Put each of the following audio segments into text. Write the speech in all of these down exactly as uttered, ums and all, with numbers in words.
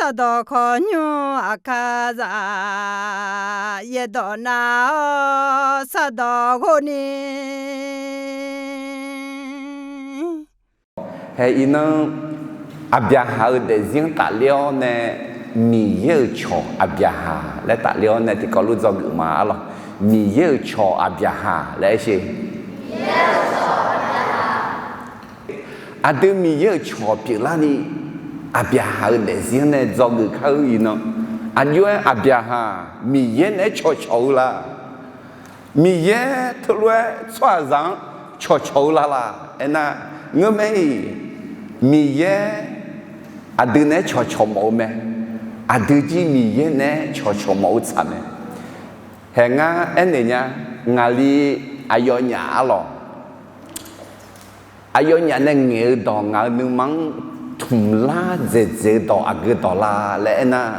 Sardawq khawqnymr aqkar zaq, yaerdawq nav-awr sardawq ghov ni. Hae iqnan, Aqbyaqhaq-euq daefzir-anr tafler-awr nae, Miqyaer-euq cawq Aqbyaqhaq laer tafler-awr nae tiqkawv lof dzawgeuf ma arlawq. Miqyaer-euq cawq Aqbyaqhaq laer aer sher. Aqdui Miqyaer-euq cawq pyeuflarni, Aqbyaqhaq-euq daefzir-anr nae dzawgeuf kar-eu iqnan, aqjox-aer Aqbyaqhaq Miqyaer naeq-aer cawqcawq-eu la? Miqyaer teulof-aer tsawrhaqzaq-anr cawqcawq-eu la laq? Aernar, ngeurmae-iq, Miqyaer aqdui naeq-aer cawqcawq mawf-eu mae. Aqdui jir Miqyaer naeq-aer cawqcawq mawf-eu tsaq mae. Hae ngar aernaeq nya, ngaqli aqyawfnyaf arlawq, aqyawfnyaf nae ngaeq-eu dawq ngaq-euq nuima-anr tmqlar dzaeqdzaeq-eu dawq aqgeu dawq la laer aernar,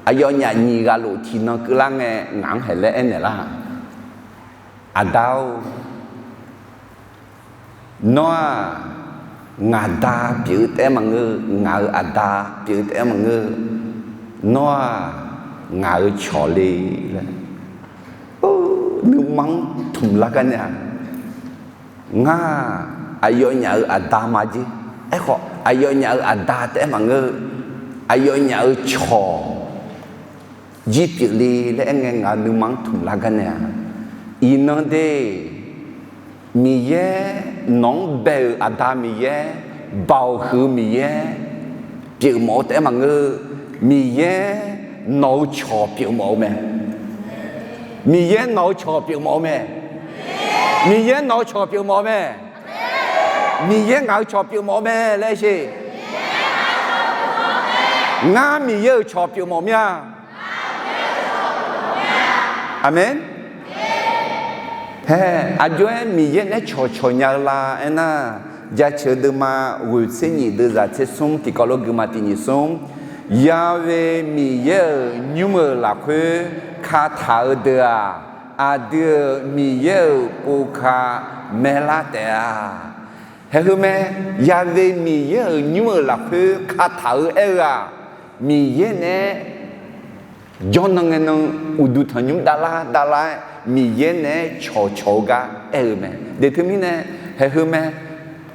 aqyawfnyaf nyiq ghaq lof tiqnan keuvlar ngae ngaq-anr haeq laer aernaeq lar. Aqda-or, nawr-aq, ngaq da pyeuf-eu taef-aer maqngeur, ngaq-euq aqda pyeuf-eu taef-aer maqngeur, nawr-aq, ngaq-euq cawq le laer nuima-anr tmqlar gar nae-aq, ngar-aq, aqyawfnyaf-euq aqda ma jer. Aerkhawf, aqyawfnyaf-euq aqda taef-aer maqngeur, aqyawfnyaf-euq cawq jir pyeufle laer aerngae ngaq-euq nuima-anr tmqlar gar nae-aq, iqnan de, Miqyaer nawq-anr bae-euq Aqda Miqyaer, Baoq huiq-eu Miqyaer pyeufmawf-eu taef-aer maqngeur, Miqyaer nawq-eu cawq pyeufmawf-eu mae. Miqyaer nawq-eu cawq pyeufmawf-eu mae. Miqyaer nawq-eu cawq pyeufmawf-eu mae. Miqyaer ngaq-euq cawq pyeufmawf-eu mae laer aer sher. Ngar Miqyaer-euq cawq pyeufmawf mir-a. Aqmeq. Hae, aqjox-aer Miqyaer naeq-aer cawqcawq nya-eu la aernar, Jaceuq deuvma ghoeq tser nyiq deuvzaq tser smr tiqkawv lof gui ma tiq nyiq smr. Ya've Miqyaer-euq nymr-euq lafkhoer kataq-eu deuq-aq, aqdui-euq Miqyaer-euq pov ka maeqlar taef-a. Haeq heu mae, Ya've Miqyaer-euq nymr-euq lafkhoer kataq-eu aer-eu-aq, Miqyaer naeq-aer jawrnan ngae nan uqduq tanqnymr davlar davlar-aer Miqyaer naeq-aer cawqcawq-eu gar aer-eu mae. Deq teumirnae, haeq heu mae,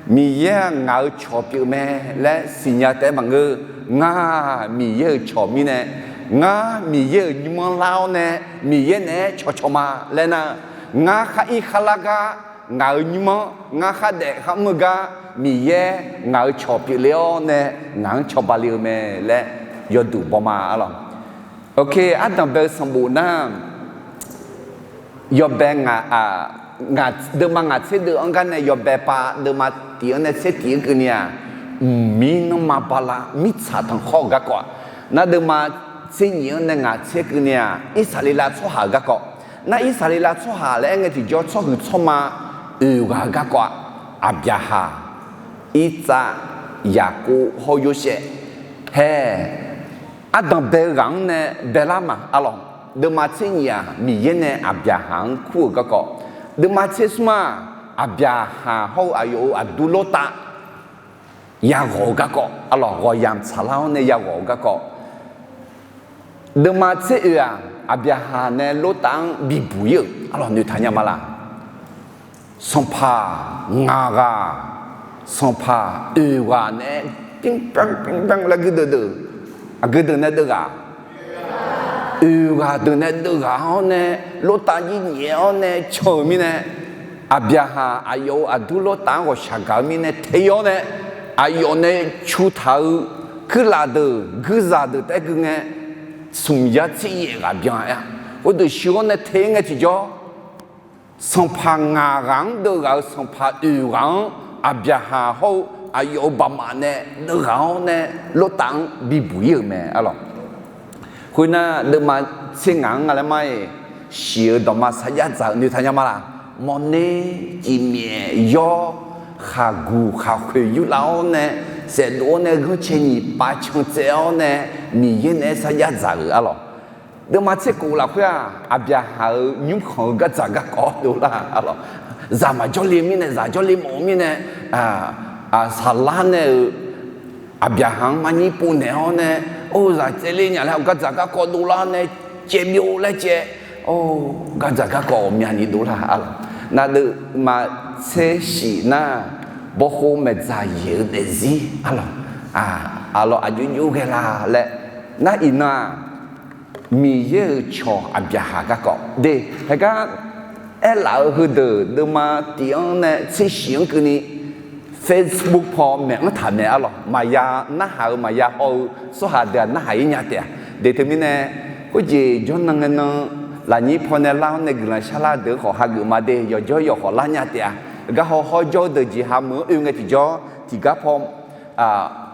Miqyaer-aq ngaq-euq cawq pyeuf mae laer siqnya taef-aer maqngeur. Ngar Miqyaer-euq cawq mirnae, ngar Miqyaer-euq nymr-anr lar-awr nae Miqyaer naeq-aer cawqcawq ma laer nar, ngar khar ir khar lar gar, ngaq-euq nymr-anr ngar khar daef khar mr-eu gar, Miqyaer ngaq-euq cawq pyeufle-awr nae ngaq-anr cawba le-eu mae laer yawduq baw ma arlawq. Oke, ardanq bae-eu sanqbof nar, yawbae ngaq, deuvma ngaq tser deuv-anr gar nae yawbae pav deuvma tiq-anr nae tser tiq-anr keuvni-aq, mqmir nanrma bala mirtsaq tanqkhawr-euq garkawv-aq, nar deuvma tser nyiq-anr nae ngaq tser keuvni-aq, Irsaqleqlav tsawrhaq-euq garkawv. Nar Irsaqleqlav tsawrhaq laer aer ngae tiqjawr tsawrhuiq tsawrma oeq ghaq-euq garkawv-aq, Aqbyaqhaq, Irtsav, Yaqkov hawr-eu Yorsaev. Hae, ardanq bae-eu ghaq-anr nae baelar ma arlawq. Deuvma tser nyiq-aq, Miqyaer nae Aqbyaqhaq-anr kur-euq garkawv. Deuvma tser smr-aq, Aqbyaqhaq hawr-eu aqyawf-euq aqdur Lortav yaghawq-eu garkawv arlawq, ghawq yamq tsaqlar-awr nae yaghawq-eu garkawv. Deuvma tser oeq-aq, Aqbyaqhaq nae Lortav-anr bibuq ir-euq arlawq noeqtaq nya ma laq. Sanqpaq ngaq ghaq, sanqpaq oeq ghaq nae-aer pymrpyanr pymrpyanr laer guirdeuv deuq, aqgeu deuq nae deuv ghaq, oeq ghaq deuq nae deuv ghaq-awr nae, Lortav jir nyaef-awr nae can-euq mirnae, Aqbyaqhaq aqyawf-euq aqdur Lortav-anr ghawqshaq gaq-eu mirnae te-awr nae, aqyawf nae cu taq-eu kuirlaf deuq guirzaq deuq taef-aer gui ngae, smq yar tser yaef ghaq byan-a. Khoerdeuq shuir-awr nae te ngae tiqjawr, sanqpaq ngaq ghaq-anr deuv ghaq-euq sanqpaq oeq ghaq-anr Aqbyaqhaq hawr-eu aqyawf-euq baqmaf nae deuv ghaq-awr nae Lortav-anr bibuq ir-euq mae arlawq. Khoernar, deuvma tser ngaq-anr nga laer mar-iq, shiq-eu dawqma sarjax dzaq-eu noeqtaq nya ma laq. Mawrner, cifmyaef, yawr, khaqguq khaqkhoeq yurlav-awr nae, saefdov-awr nae ghanrcae nyiq pav can tsaev-awr nae, Miqyaer nae-aer sarjax dzaq-euq arlawq. Deuvma tser kof lafkhoer-aq, Aqbyaqhaq-euq nymrkhanq-eu gardzaq garkawv dovlar arlawq. Zaq maqjawr le mirnae, zaq jawr le mawf-eu mirnae, saqlar nae-euq Aqbyaqhaq-anr marnyir povnaeq-awr nae, or zaq tsaevler nya laer, gardzaq garkawv dovlar nae caevbyov laer caev, or gardzaq garkawv ghawqmyani dovlar arlawq. Navdeuv maqtser shif nar, bawkhov maeqdzaq yaeq-eu daefzir arlawq, arlawq aqjox jox ghae la laer, nar iqnan-aq, Miqyaer-euq cawq aqbyaqhaq garkawv de, heugar aerlaf-eu heudeuq deuvma tiq-anr nae tser shif-anr keuvni Facebook paw maeq-anr taq maeq arlawq, maqya narhaq-eu maqya haw-eu tsawrhaq deuq-aq narhaq-ir nya taef-a. De teumirnae, khoerjeq jawrnan ngae nan lafnyir pawnae lar-awr nae guiqlanq sharlar deuq khawf hageuf ma de, yawqjawr yawq khawf lar nya taef-a. Garhaw hawrjawr-eu deuq jeqha meuq-anr oe ngae tiqjawr tiqgar paw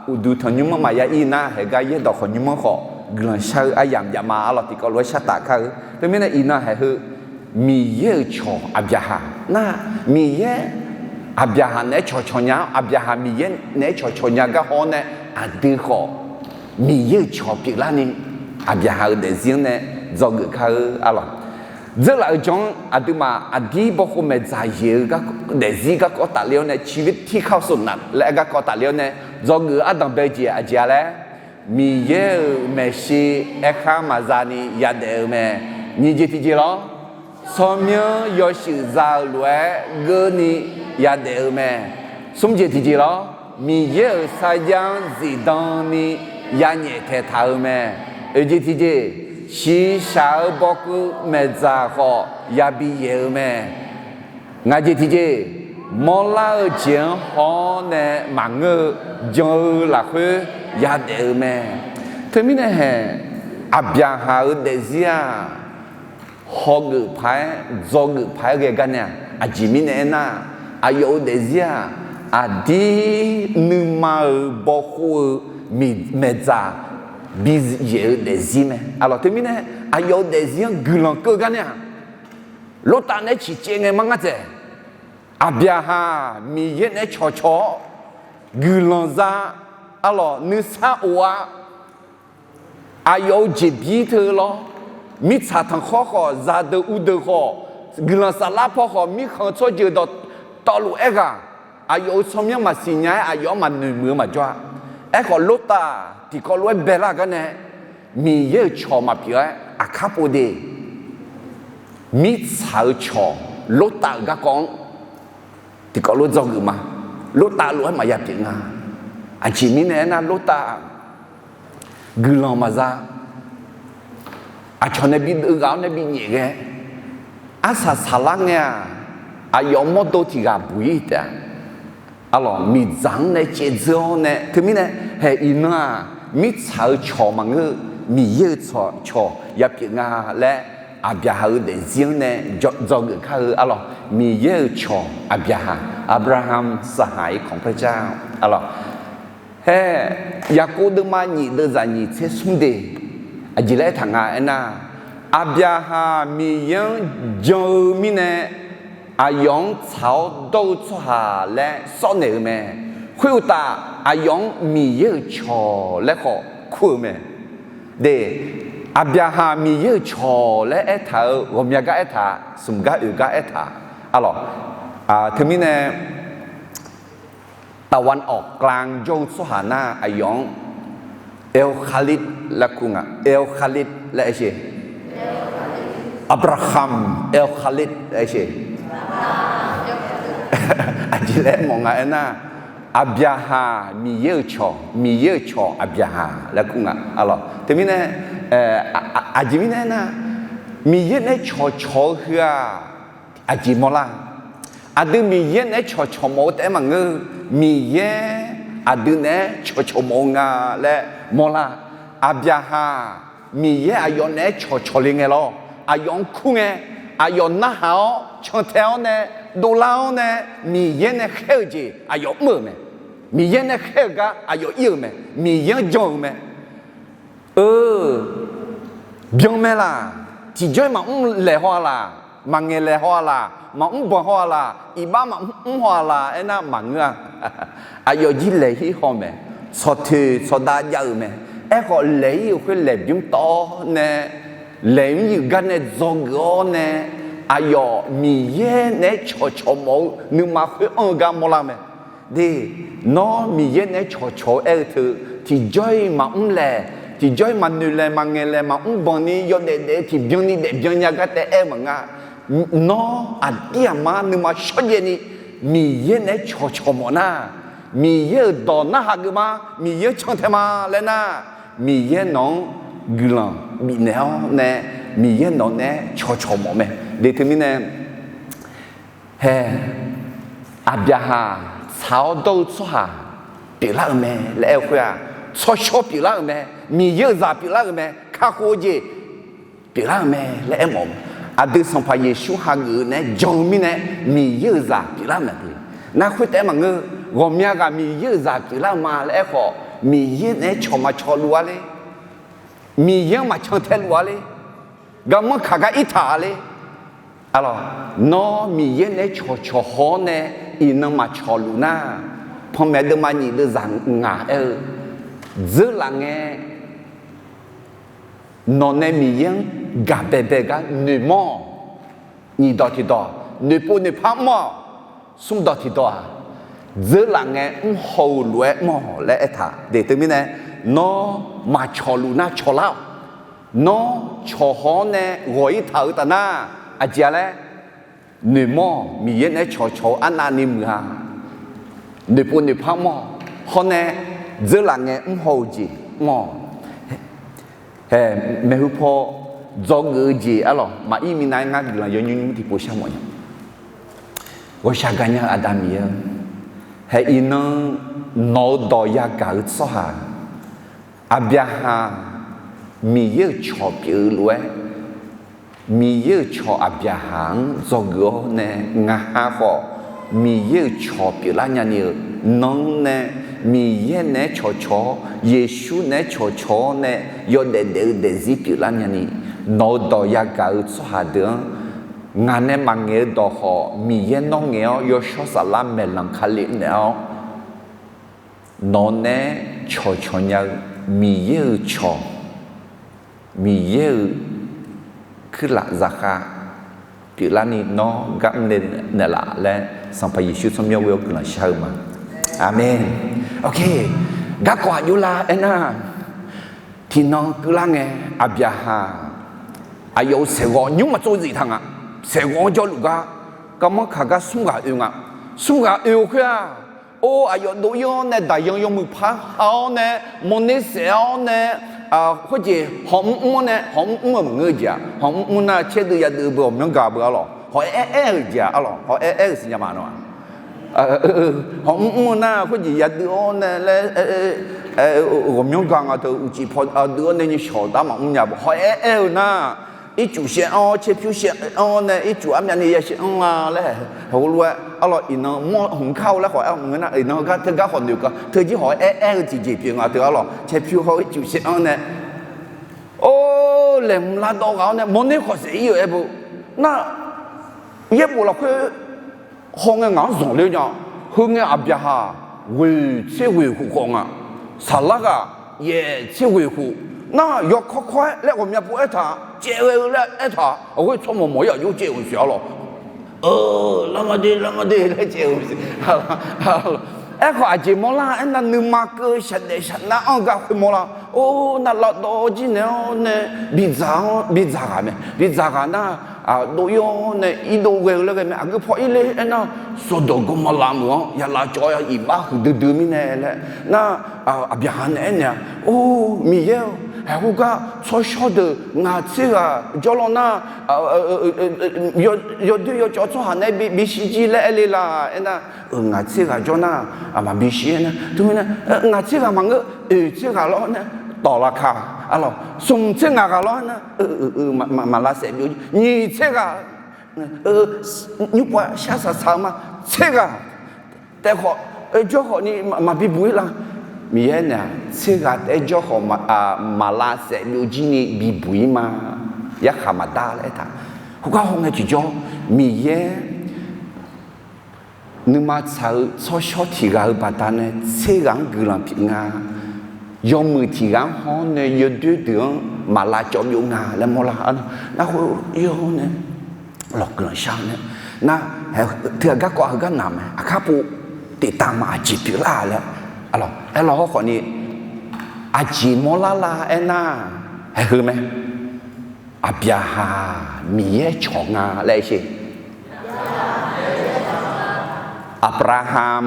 uqduq tanqnymr-anr maqya ir nar, haeqgar yaerdawq khawf nymr-anr khawf guiqlanq shar-eu aryamq jav ma arlawq, tiqkawv lof-aer shar taf kar-eu. Teumirnae iqnan haeq heu Miqyaer-euq cawq aqbyaqhaq nar, Miqyaer aqbyaqhaq naeq-aer cawqcawq nya-awr, aqbyaqhaq Miqyaer naeq-aer cawqcawq nya gar haw-awr nae, aqdui khawf Miqyaer-euq cawq pyeuflarni aqbyaqhaq-euq daefzir-anr nae dzawgeuf kar-eu arlawq. Dzeurlaf-euq jan-anr aqduimaf aqdir bawkhov maeqdzaq yaeq-eu daefzir garkawv tafler-awr nae ชีวิตที่เข้าสู่หนัก laer aer garkawv tafler-awr nae dzawgeuf-eu ardanq bae jeq aqjeq-a laer, Miqyaer-euq maeqshi aerkhar maqza ni yadaef-eu mae. Nyiq jeq tiqjeq lawr, tsawrmyanr yawshuif za-eu lof-aer geurni yadaef-eu mae. Smr jeq tiqjeq lawr, Miqyaer-euq sarjax-anr zifdan ni yanyaef taeqtaq-eu mae. Oeq jeq tiqjeq, shiqshaq-eu bawkeuv maeqdzaq khawf yabi yaeq-eu mae. Ngaq jeq tiqjeq, mawrlar-eu jeq-anr haw-awr nae maqngeur-eu jan-eu lafkhoer yadaef-eu mae. Teumirnae haeq, aqbyaqhaq-euq daefzir-aq, hawgeuf paq-aer dzawgeuf paq-aer ghae gar nae-aq, aqjeq mirnae aernar, aqyawf-euq daefzir-aq, aqdir nuima-euq bawkhov-eu maeqdzaq biyaeq-eu daefzir mae arlawq. Teumirnae aqyawf-euq daefzir-anr guiqlanq keuv gar nae-aq, Lortav naeq-aer ciqcaev ngae mar ngar dzaeq. Aqbyaqhaq Miqyaer naeq-aer cawqcawq-awr guiqlanq za arlawq, nuisar of-a. Aqyawf-euq jeqbir teu lawr, mirtsaq tanqkhawr khawf, zaqdeuq uvdeuq khawf, guiqlanq saflar paw khawf, mirkhanq tsawrjeuq dawqtawvluf aerghaq, aqyawf-euq tsawrmyanr maqsiq nya-aer aqyawf-anr maqnoeq muiq-eu maqjawr-a. Aerkhawf Lortav tiqkawv lof-aer baelar gar nae, Miqyaer-euq cawq maqpyeuf-aer aqkar pov de. Mirtsaq-euq cawq, Lortav-euq garkawv-anr tiqkawv lof dzawgeuf ma. Lortav lof-aer maqya pyeuf nga. Aqjeq mirnae aernar, Lortav guiqlanq maqza. Aqcawq nae bi deuv ghaq-awr nae bi nyaef ghae, arsaq saqlar ngae-aq, aqyawf mawrdo tiq ghaq buq-ir taef-a. Arlawq, miqdzaq-anr nae caevdzeur-awr nae, teumirnae haeq iqnan-aq, mirtsaq-euq cawq maqngeur-eu, Miqyaer-euq cawq ya pyeuf nga laer, aqbyaqhaq-euq daefzir-anr nae dzawgeuf kar-eu arlawq. Miqyaer-euq cawq aqbyaqhaq, Abraham saqhaq-iq kanqpaer jar arlawq. Hae, Yaqkov deuvma nyiq deuvzaq nyiq tser smr de, aqjeq laer aertaq nga aernar, aqbyaqhaq Miqyaer-anr jan-eu mirnae, aqyawf-anr tsaq-awr dawr-eu tsawrhaq laer sawrnaeq-eu mae. Khoeruqtaf, aqyawf-anr Miqyaer-euq cawq laer khawf kur-eu mae. De, aqbyaqhaq Miqyaer-euq cawq laer aertaq-euq ghawqmya gar aertaq, smq gar oeq gar aertaq arlawq. Teumirnae ตะวันออกกลาง jawr-eu tsawrhaq nar, aqyawf-anr เอลคาลิด laer kur nga. เอลคาลิด laer aer sher. Abraham เอลคาลิด laer aer sher. Aqjeq laer mawf nga aernar, aqbyaqhaq Miqyaer-euq cawq, Miqyaer-euq cawq aqbyaqhaq laer kur nga arlawq. Teumirnae, aqjeq mirnae aernar, Miqyaer naeq-aer cawqcawq-eu heu-aq, aqjeq mawrlar. Aqdui Miqyaer naeq-aer cawqcawq mawf-eu taef-aer maqngeur-eu, Miqyaer aqdui naeq-aer cawqcawq mawf-eu nga laer mawrlar. Aqbyaqhaq Miqyaer aqyawf naeq-aer cawqcawq le ngae lawr, aqyawf-anr kur ngae, aqyawf narhaq-awr cantae-awr nae, dovlar-awr nae, Miqyaer nae khaer-eu jeq aqyawf mr-euq mae. Miqyaer nae khaer-eu gar aqyawf ir-euq mae. Miqyaer-anr jan-euq mae. Eu, byan mae laq. Tiqjawr-iq maqmr laeq haw-a laq, maqngaeq laeq haw-a laq, maqmr banq haw-a laq, iqbax maqmr haw-a laq aernar maqngeur-a. Aqyawf jir laeq-ir haw mae. Tsawqtoeq tsawqdav jav-euq mae. Aerkhawf laeq-ir-euq khoer laeq bymr tawv-awr nae, laeq-ir-euq gar nae dzawgeuf-awr nae, aqyawf Miqyaer naeq-aer cawqcawq mawf-eu nuima khoer anr-eu gar mawrlar mae. De, nawr Miqyaer naeq-aer cawqcawq-eu aer-eu teu, tiqjawr-iq maqmr laeq, tiqjawr-ir maqnoeq laeq maqngaeq laeq maqmr banq ni yawdaef daef-eu tiqbyan ni daefbyan nya gar taef aer-eu maqnga. Nawr aqdir aqmar nuima shawrjaev ni Miqyaer naeq-aer cawqcawq mawf nar, Miqyaer-euq dawq narhaq geuf ma, Miqyaer-anr cantae ma laer nar, Miqyaer nawq-anr guiqlanq bifnaeq-awr nae, Miqyaer nawq naeq-aer cawqcawq mawf mae. Deq teumirnae, hae, Aqbyaqhaq tsaq-awr dawr-eu tsawrhaq pyeuflar-euq mae laer aer-eu khoer-aq, tsawrshawr pyeuflar-euq mae, Miqyaer-euq zaq pyeuflar-euq mae, kakhof-eu jeq pyeuflar-euq mae laer aermawf-eu. Aqdui Sanqpaq Yeqsur hageuf-eu naeq-aer jan-eu mirnae, Miqyaer-euq zaq pyeuflar-euq mae. Nar khoertaef-aer maqngeur, ghawqmya ghaq Miqyaer-euq zaq pyeuflar-eu ma laer aerkhawf, Miqyaer naeq-aer cawq maqcawq luf-a ler, Miqyaer-anr maqcan tae luf-a ler, garmanr kaq gar irtaq-a ler. Arlawq, nawr Miqyaer naeq-aer cawqcawq haw-awr nae iqnan maqcawq luf nar, panmaeq deuvma nyiq deuvzaq ngaq aer-eu, dzeurlaf ngae nawq nae Miqyaer-anr gaq baebae gar noeqmawr-awq. Nyiq dawq tiqdawq, noeqpov noeqpar mr-awq. Smr dawq tiqdawq-aq, dzeurlaf ngae mr haw-eu lof-aer mr-awq laer aertaq. Deq teumirnae, nawr maqcawq luf nar cawqlar-awq. Nawr cawqhaw-awr nae ghawq-ir taq-eu taf nar, aqjeq-a laer, noeqmawr-awq. Miqyaer naeq-aer cawqcawq-eu arnavni muiq-a. Noeqpov noeqpar mr-awq. Hawr nae dzeurlaf ngae mr haw-eu jeq mr-awq. Hae, maeqhu paw dzawgeuf-eu jeq arlawq, maqir minav-aer ngar guiqlanq yawnymr nymr tiqpov shar mawf nya. Ghawqshaq gaqnya-eu Aqda Miqyaer-or, hae iqnan nawq-eu dawq yagaq-eu tsawrhaq Aqbyaqhaq Miqyaer-euq cawq pyeuf-eu lof-aer, Miqyaer-euq cawq Aqbyaqhaq-anr dzawgeuf-awr nae ngaq ha khawf, Miqyaer-euq cawq pyeuflar nyani-euq nan-anr nae, Miqyaer naeq-aer cawqcawq-awr, Yeqsur naeq-aer cawqcawq-awr nae, yawdaef daef-eu daefzir pyeuflar nyani, nawq-eu dawq yagaq-eu tsawrhaq deuq-anr, ngaq nae maqngaeq-eu dawq khawf, Miqyaer nawr ngaeq-awr yawshawr saflar maeqlanq Kali naeq-awr, nawq naeq-aer cawqcawq nya-eu Miqyaer-euq cawq, Miqyaer-euq kuirlaf zaqkhav pyeuflarni nawr gar mrle naeqlaf laer, Sanqpaq Yeqsur tsawrmyanr ghoe-awr guiqlanq shar-eu ma. Aqmeq. Garkawv aqjox la aernar, tiqnan keuvlar ngae, Aqbyaqhaq aqyawf-euq saeqghawv nymr maqtsov zif taq nga. Saeqghawv-anr jawrluf gar, garmanr kaq gar smr ghaq oe nga. Smr ghaq oe-eu khoer-aq, or, aqyawf dov-ir-awr nae daqyan yawmuiq par ha-awr nae, mawrner saef-awr nae, khoerjeq hawmr mr-awr nae, hawmr mr-eu maqngeur-eu jeq-aq, hawmr mr nar caerdeuv yadeuv-eu beu ghawqmyanr ga beu arlawq, hawq-aer aer-eu jeq-aq arlawq, hawq-aer aer-eu siqnya ma nawr-aq. Hawmr mr-eu nar khoerjeq yadeuv-awr nae laer, ghawqmyanr ga nga teu uqcif paw deuv-awr nae nyi shawq dar maqmr nya beu hawq-aer aer-eu nar, ircuf shaev-anr caerpyur shaev-anr nae ircuf armyavni ya shaev-anr-a laer, heulof-aer arlawq iqnan mawr hmq kar-eu laer khawf aer-eu maqngeur nar, iqnan gar teugar khawf noeq ka teujir hawq-aer aer-eu tiqjeq pyeuf nga teu arlawq caerpyur hawr ircuf shaev-anr nae, or, laeqhmq lavdawv ghaq-awr nae mawrner khawf saef-ir-euq aer beu nar, yaerbof lafkhoer hawngae ngaq-anr zanqler nya. Heungae Aqbyaqhaq ghoeq tser ghoeq khof khawf nga. Saqlar ghaq yaef tser ghoeq khof nar, yawkawr kawr-aer laer ghawqmya pov aertaq, caev ghae-eu laer aertaq, aqghoer tsawrmawq mawq-ir aqjox caev-euq siq arlawq. Lavma de lavma de laer caev-euq siq. Aerkhawf aqjeq mawrlar aernar, nuima keuv shaqdaef shaqnar-anr gar khoermawr lar. Or, nar lavdawv jir naeq-awr nae bidzaq-anr bidzaq ghaq mae. Bidzaq ghaq nar, dov-ir-awr nae irdov ghae-eu laer ghae mae. Aqgeu paw irler aernar, sawqdawq gawrma lavmeuq-anr ya lavcawv-awr iqbax huiqdui dui mirnae laer nar, Aqbyaqhaq nae aernaeq-a, Or, Miqyaer-or, haeqhu gar tsawrshawr deuq ngaq tser ghaq jawr law nar, yawdoer yawcawv tsawrhaq nae bisiq jir laer aer le la aernar, ngaq tser ghaq jawr nar, maqbisiq aernar, teumirnae ngaq tser ghaq maqngeur, oeq tser ghaq lawr nar, tawq laka, arlawq smq tser ngaq ghaq lawr nar, maqlav saef byov, nyiq tser ghaq, nymr pav shar saq saq-eu ma, tser ghaq taef khawf, jawr khawf ni maqbi buq-ir la. Miqyaer nae-aq, tser ghaq taef-aer jawr khawf maqlav saef byov jir ni bibuq-ir ma. Yarkhaq maqdar laer aertaq. Khoergar hawngae tiqjawr, Miqyaer nuima tsaq-eu tsawrshawr tiq ghaq-eu baqdanae tser ghaq-anr guiqlanq pyeuf nga. Yawmuiq tiq ghaq-anr haw-awr nae yawdoer deuq-anr maqlav cawv byov nga laer mawrlar. Nar khoer-eu nae lawq guiqlanq shar-eu nae, nar, teughaq garkawv heugar naq mae, aqkar pov teqtav ma aqjeq pyeuflar laer, aerlawq hawr khawf ni, Aqjeq mawrlar la aernar, haeq heu mae. Aqbyaqhaq Miqyaer cawq nga laer sher. อับราฮัม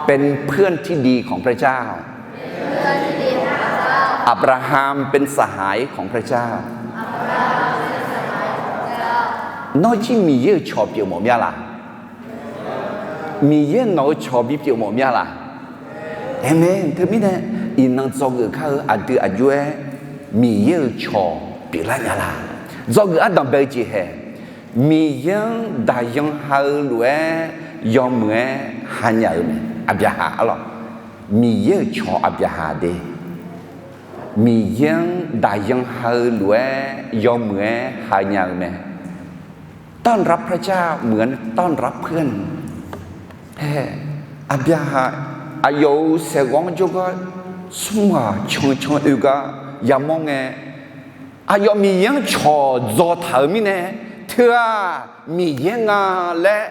เป็นเพื่อนที่ดีของพระเจ้า อับราฮัมเป็นสหายของพระเจ้า Nawr jir Miqyaer-euq cawq pyeuf mawf mir-a laq? Miqyaer nawq-eu cawq bipyeuf mawf mir-a laq? Aqmeq. Teumirnae iqnan dzawgeuf kar-eu aqdui aqjox-aer Miqyaer-euq cawq pyeuflar nya laq? Dzawgeuf ardanq bae-eu jeq haeq, Miqyaer-anr daqyan ha-eu lof-aer yawmuiq-aer hanya-euq mae. Aqbyaqhaq arlawq, Miqyaer-euq cawq Aqbyaqhaq de, Miqyaer-anr daqyan ha-eu lof-aer yawmuiq-aer hanya-euq mae. ต้อนรับพระเจ้าเหมือนต้อนรับเพื่อน Hae, Aqbyaqhaq aqyawf-euq saeqghawr-anr jawrgar smr ghaq cancan oe gar yamawr ngae, aqyawf Miqyaer-anr cawq dzaw taq-euq mirnae, teu-aq Miqyaer nga laer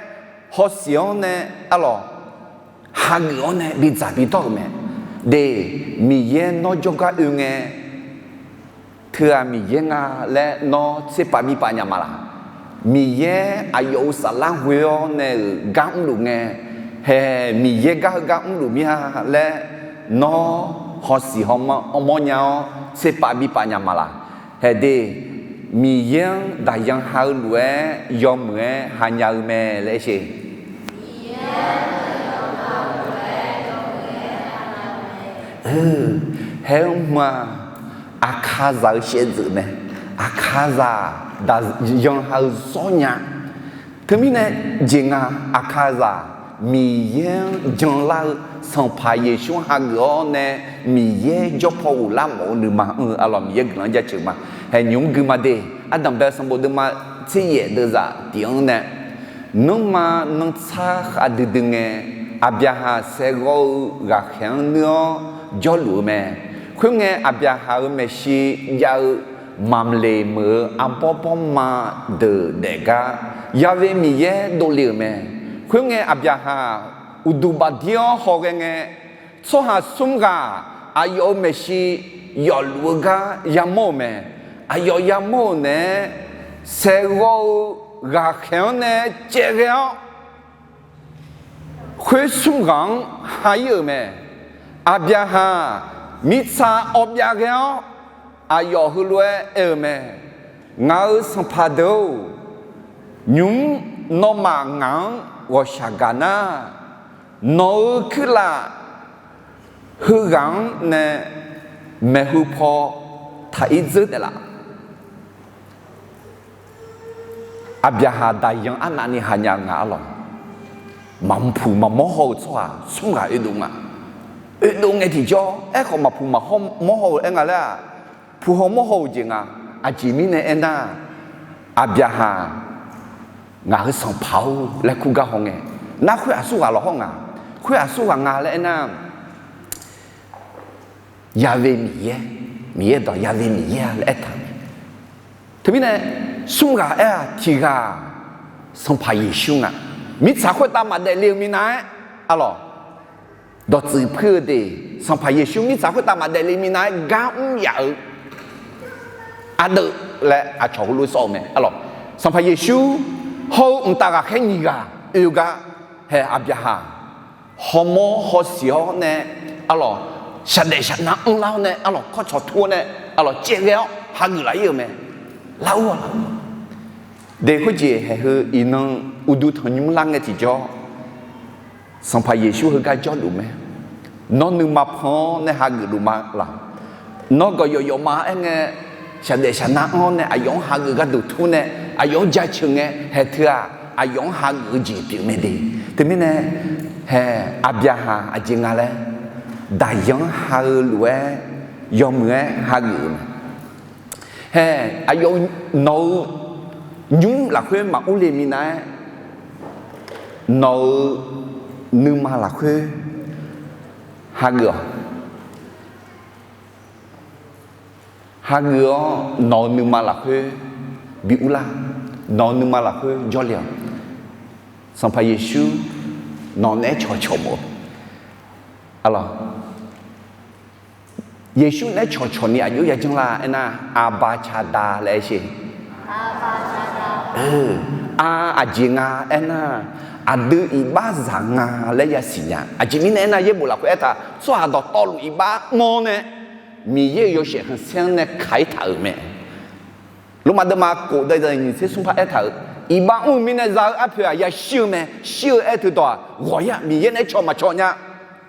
hawsiq-awr nae, arlawq, hageuf-awr nae bidzaq bidawr-euq mae. De, Miqyaer nawr jawrgar oe ngae, teu-aq Miqyaer nga laer nawr tserpav bipaf nya ma laq? Miqyaer aqyawf-euq saflar ghoe-awr nae-euq gar mrluf ngae, hae, Miqyaer gar heugar mrluf mir-a laer nawr hawsiq hawmawr nya-awr tserpav bipaf nya ma laq? Hae de, Miqyaer-anr daqyan ha-eu lof-aer yawmuiq-aer hanya-eu mae laer sher. Hae-eu mq-aq, Aqkaqzaq-eu shaevdzeuf mae. Aqkaqzaq daqyan ha-eu zawr nya. Teumirnae jeq nga, Aqkaqzaq Miqyaer-anr janlar-eu Sanqpaq Yeqsur-anr hageuf-awr nae Miqyaer jawr paw ghoflar mawf-eu nuima-anr-eu arlawq Miqyaer guiqlanq-anr jaceuq ma. Hae, nymq-mr gui ma de, ardanqbae sanqbof deuvma tser yaef deuvzaq tiq-anr nae, nanrma nanrtsar khavdui dui ngae, Aqbyaqhaq saeqghawr-eu ghaqkhaeq-anr nuir-awr jawrluf-eu mae. Khoerngae, Aqbyaqhaq-euq maeqshi jav-eu Mamqleq meuq-eu arbawr bawrma deuq daef gar, Ya'we Miqyaer dovle-euq mae. Khoerngae, Aqbyaqhaq uqduq bafdir-awr hawghae ngae, tsawrhaq smr ghaq aqyawf-euq maeqshi yawfluf-eu gar yamawr-euq mae. Aqyawf yamawr-euq naeq-aer, saeqghawr-eu ghaqkhaeq-anr nae caevghae-awr, khoer smr ghaq-anr ha-ir-euq mae. Aqbyaqhaq mirtsaq awv byav ghae-awr, aqyawf heulof-aer aer-eu mae. Ngaq-euq sanqpaq deuq-or, nymq-mr nawmaf ngaq-anr ghawqshaq gaq nar, nawq-euq kuirlaf heughaq-anr nae maeqhu paw taq-ir dzeur taef laf. Aqbyaqhaq daqyan arnavni hanya-eu nga arlawq. Maqpuq maqmawr haw-eu tsawrhaq smr ghaq oedov nga. Oedov ngae tiqjawr, aerkhawf maqpuq maqmawr haw-eu aer nga laer-aq, puq haw mawr haw-euq jeq nga. Aqjeq mirnae aernar, Aqbyaqhaq ngaq-euq sanqpaq-or laer kur gar haw ngae, nar khoer aqsurghaq lawqhaw nga. Khoer aqsurghaq nga laer aernar, Ya'we Miqyaer, Miqyaer dawq Ya'we Miqyaer-a laer aertaq-euq mae. Teumirnae, smr ghaq aer-aq tiq ghaq Sanqpaq Yeqsur nga. Mirtsaq khoertav maqdaef le-eu minav-aer, arlawq, dawqtsuif puir-eu de, Sanqpaq Yeqsur mirtsaq khoertav maqdaef le minav-aer gar mr yaf-eu ardeuv laer aqcawq heulof sawr-eu mae, arlawq. Sanqpaq Yeqsur hawr-eu mqtav ghaqkhaer nyiq ghaq oe-eu gar, hae, Aqbyaqhaq hawmawr hawsiq-awr nae, arlawq, shaqdaef shaqnav anrlar-awr nae, arlawq, kawrcawq tur-awr nae, arlawq, caevghae-awr hageuf laf-ir-euq mae. Lar-ur-awq, lar-ur-awq. De, khoerjeq haeq heu iqnan uqduq tanqnymr lar ngae tiqjawr, Sanqpaq Yeqsur heugar jawrluf mae. Nawr nuima pan-awr nae hageuf luf ma laq? Nawr gawqyawf yawf ma aer ngae, shaqdaef shaqnav anr-awr nae aqyawf-anr hageuf gharduq tur nae aqyawf-anr jaceuq ngae, haeq teu-aq, aqyawf-anr hageuf-eu jeq pyeuf mae de. Teumirnae, hae, Aqbyaqhaq aqjeq nga laer, daqyan-anr ha-eu lof-aer yawmuiq-aer hageuf-euq mae. Hae, aqyawf nawq-eu nymr lafkhoer maqur le minav-aer, nawq-eu nuima lafkhoer hageuf-awq. Hageuf-awr nawq-eu nuima lafkhoer bi urlar. Nawq-eu nuima lafkhoer jawrle-awq. Sanqpaq Yeqsur nawq naeq-aer cawqcawq mawf-eu, arlawq, Yeqsur naeq-aer cawqcawq ni aqjox yajanr la aernar, Aqbaqcaqda laer aer sher. Ar, aqjeq nga aernar, aqdui iqbaxzaq nga laer yasiq nya. Aqjeq mirnae aernar, yaerbof lafkhoer aertaq, tsawrhaq dawqtawvluf iqbax mr-awr nae, Miqyaer-euq yawshaef khanqsaer-anr nae kaq-ir taq-euq mae. Lormav deuvma kof deuv zaqnyiq tser smr par aertaq-euq, iqbax mr-eu mirnae za-eu arpoeq-aq yashir-eu mae. Shir-eu aer teudawq-aq, ghawq-ir-aq, Miqyaer naeq-aer caw maqcaw nya.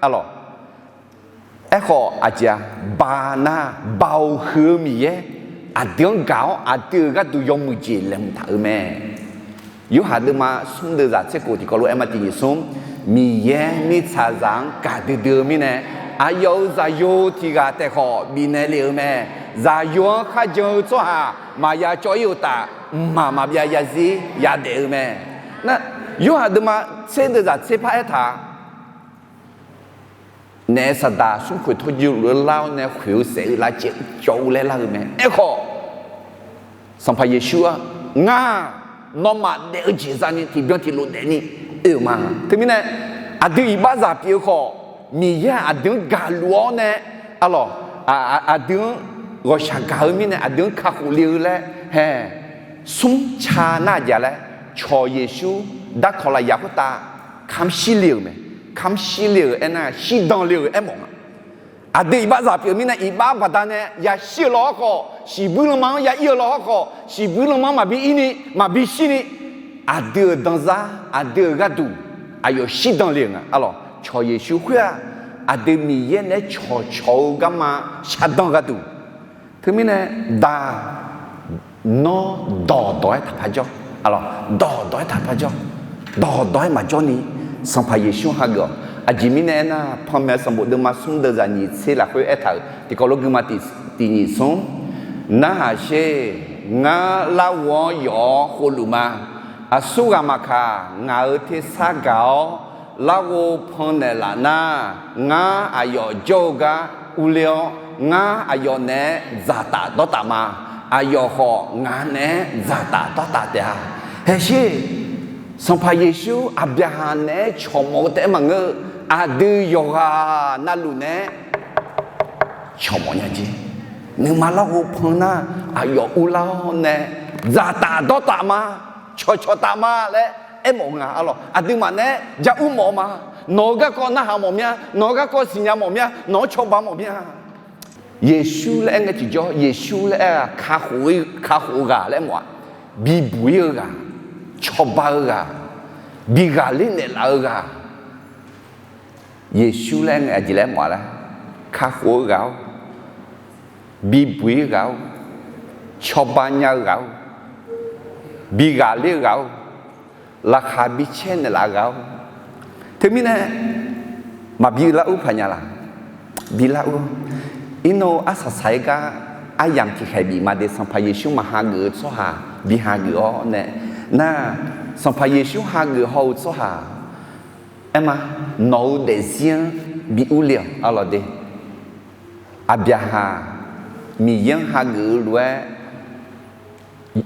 Arlawq, aerkhawf aqjeq-aq, baq nar, Baoq huiq-eu Miqyaer aqdui-anr gaq-awr, aqdui-euq gharduq yawmuiq jeq laeqhmq taq-euq mae. Yorhaq deuvma smr deuv zaq tser kof tiqkawv lof-aer ma tiq nyiq smr, Miqyaer mirtsaqzaq-anr gaqdui dui-eu mirnae, aqyawf-euq Zaqyo tiq ghaq taef khawf bifnaeq lef-eu mae. Zaqyo-anr kharjan-eu tsawrhaq maqya cawv-ir-eu uqtaf, mqmaq maqbyav yazir yadaef-eu mae. Nar, Yorhaq deuvma tser deuv zaq tser par aertaq-a, Naef saqdaq smrkhoeq tawrjuluf-eu lar-awr nae khoeq-eu saef-eu lavcaev cawv-eu laer lar-eu mae. Aerkhawf, Sanqpaq Yeqsur-aq, Ngar, nawmaf daef-eu jeq zani tiqbyan tiqlof daefni oe-euq ma. Teumirnae, aqdui iqbaxzaq pyeuf-eu khawf, Miqyaer-aq aqdui-anr gaqluf-awr nae, arlawq, aqdui-anr ghawqshaq gaq-eu mirnae aqdui-anr kakhof le-eu laer hae, smr ca nar aqjeq laer, cawq Yeqsur darkawq lafyaq khoertav kamq shir le-euq mae. Kamq shir le-euq aernar, shirdan le-euq aermawf nga. Aqdui iqbaxzaq pyeuf mirnae, iqbax baqdanae yashir-eu law hawrkhawf, shiqbuir lanma-anr ya ir-eu law hawrkhawf, shiqbuir lanma-anr maqbi ir ni, maqbi shir ni, aqdui-euq danzar, aqdui-euq gharduq aqyawf shirdan le-euq nga. Arlawq, cawq Yeqsur khoer-aq, aqdui Miqyaer naeq-aer cawqcawq-eu garma shardan gharduq. Teumirnae, Da, nawr dawqdawq-aer taqpar jawr. Arlawq, dawqdawq-aer taqpar jawr. Dawqdawq-aer maqjawr ni, Sanqpaq Yeqsur hageuf-awq. Aqjeq mirnae aernar, Panmaeq sanqbof deuvma smr deuv zaq nyiq tser lafkhoer aertaq-euq tiqkawv lof guima tiq, tiq nyiq smr, Narhaq sher. Ngar larghov-anr yawf-awr khovluf ma. Aqsurghaq maqkaq, ngaq-euq tersar gaq-awr larghov pannaeq laf nar, ngar aqyawf jawr-eu gar urler-awr, ngar aqyawf naeq-aer dzaqtaf dawrtaf ma. Aqyawf khawf ngaq naeq-aer dzaqtaf dawrtaf taef-a. Haeq sher. Sanqpaq Yeqsur Aqbyaqhaq naeq-aer cawqmawf-eu taef-aer maqngeur-eu, aqdui yawqghaq navluf naeq-aer cawqmawf nya jeq. Nuima larghov pan nar, aqyawf urlar-awr nae dzaqtaf dawrtaf ma, cawqcawq taf ma laer aermawf nga. Arlawq, aqduimaf naeq-aer ja ur mawf-eu ma. Nawq-euq garkawv narhaq mawf mya, nawq-euq garkawv siqnya mawf mya, nawq-anr cawba mawf mya. Yeqsur laer aer ngae tiqjawr, Yeqsur laer aer-aq, kakhof-eu ghaq laer aermawf-a. Bibuq-ir-eu ghaq, cawba-eu ghaq, bi ghaqler naeqlaf-eu ghaq. Yeqsur laer aer ngae aqjeq laer aermawf-a laer, kakhof-eu ghaq-or, bibuq-ir ghaq-or, cawba nya-eu ghaq-or, bi ghaqler-eu ghaq-or, laqkhaq bi caer naeqlaf-eu ghaq-or. Teumirnae, maqbi lar ur paq nya laq? Bi lar ur. Irnan-eu arsaq saq-aer gar aryamq tiqkhaeq bif ma de, Sanqpaq Yeqsur maqhageuf-eu tsawrhaq bi hageuf-awr nae, nar, Sanqpaq Yeqsur hageuf haw-eu tsawrhaq, aer ma, nawq-eu daefzir-anr bi urle-awq. Arlawq de, Aqbyaqhaq Miqyaer-anr hageuf-eu lof-aer,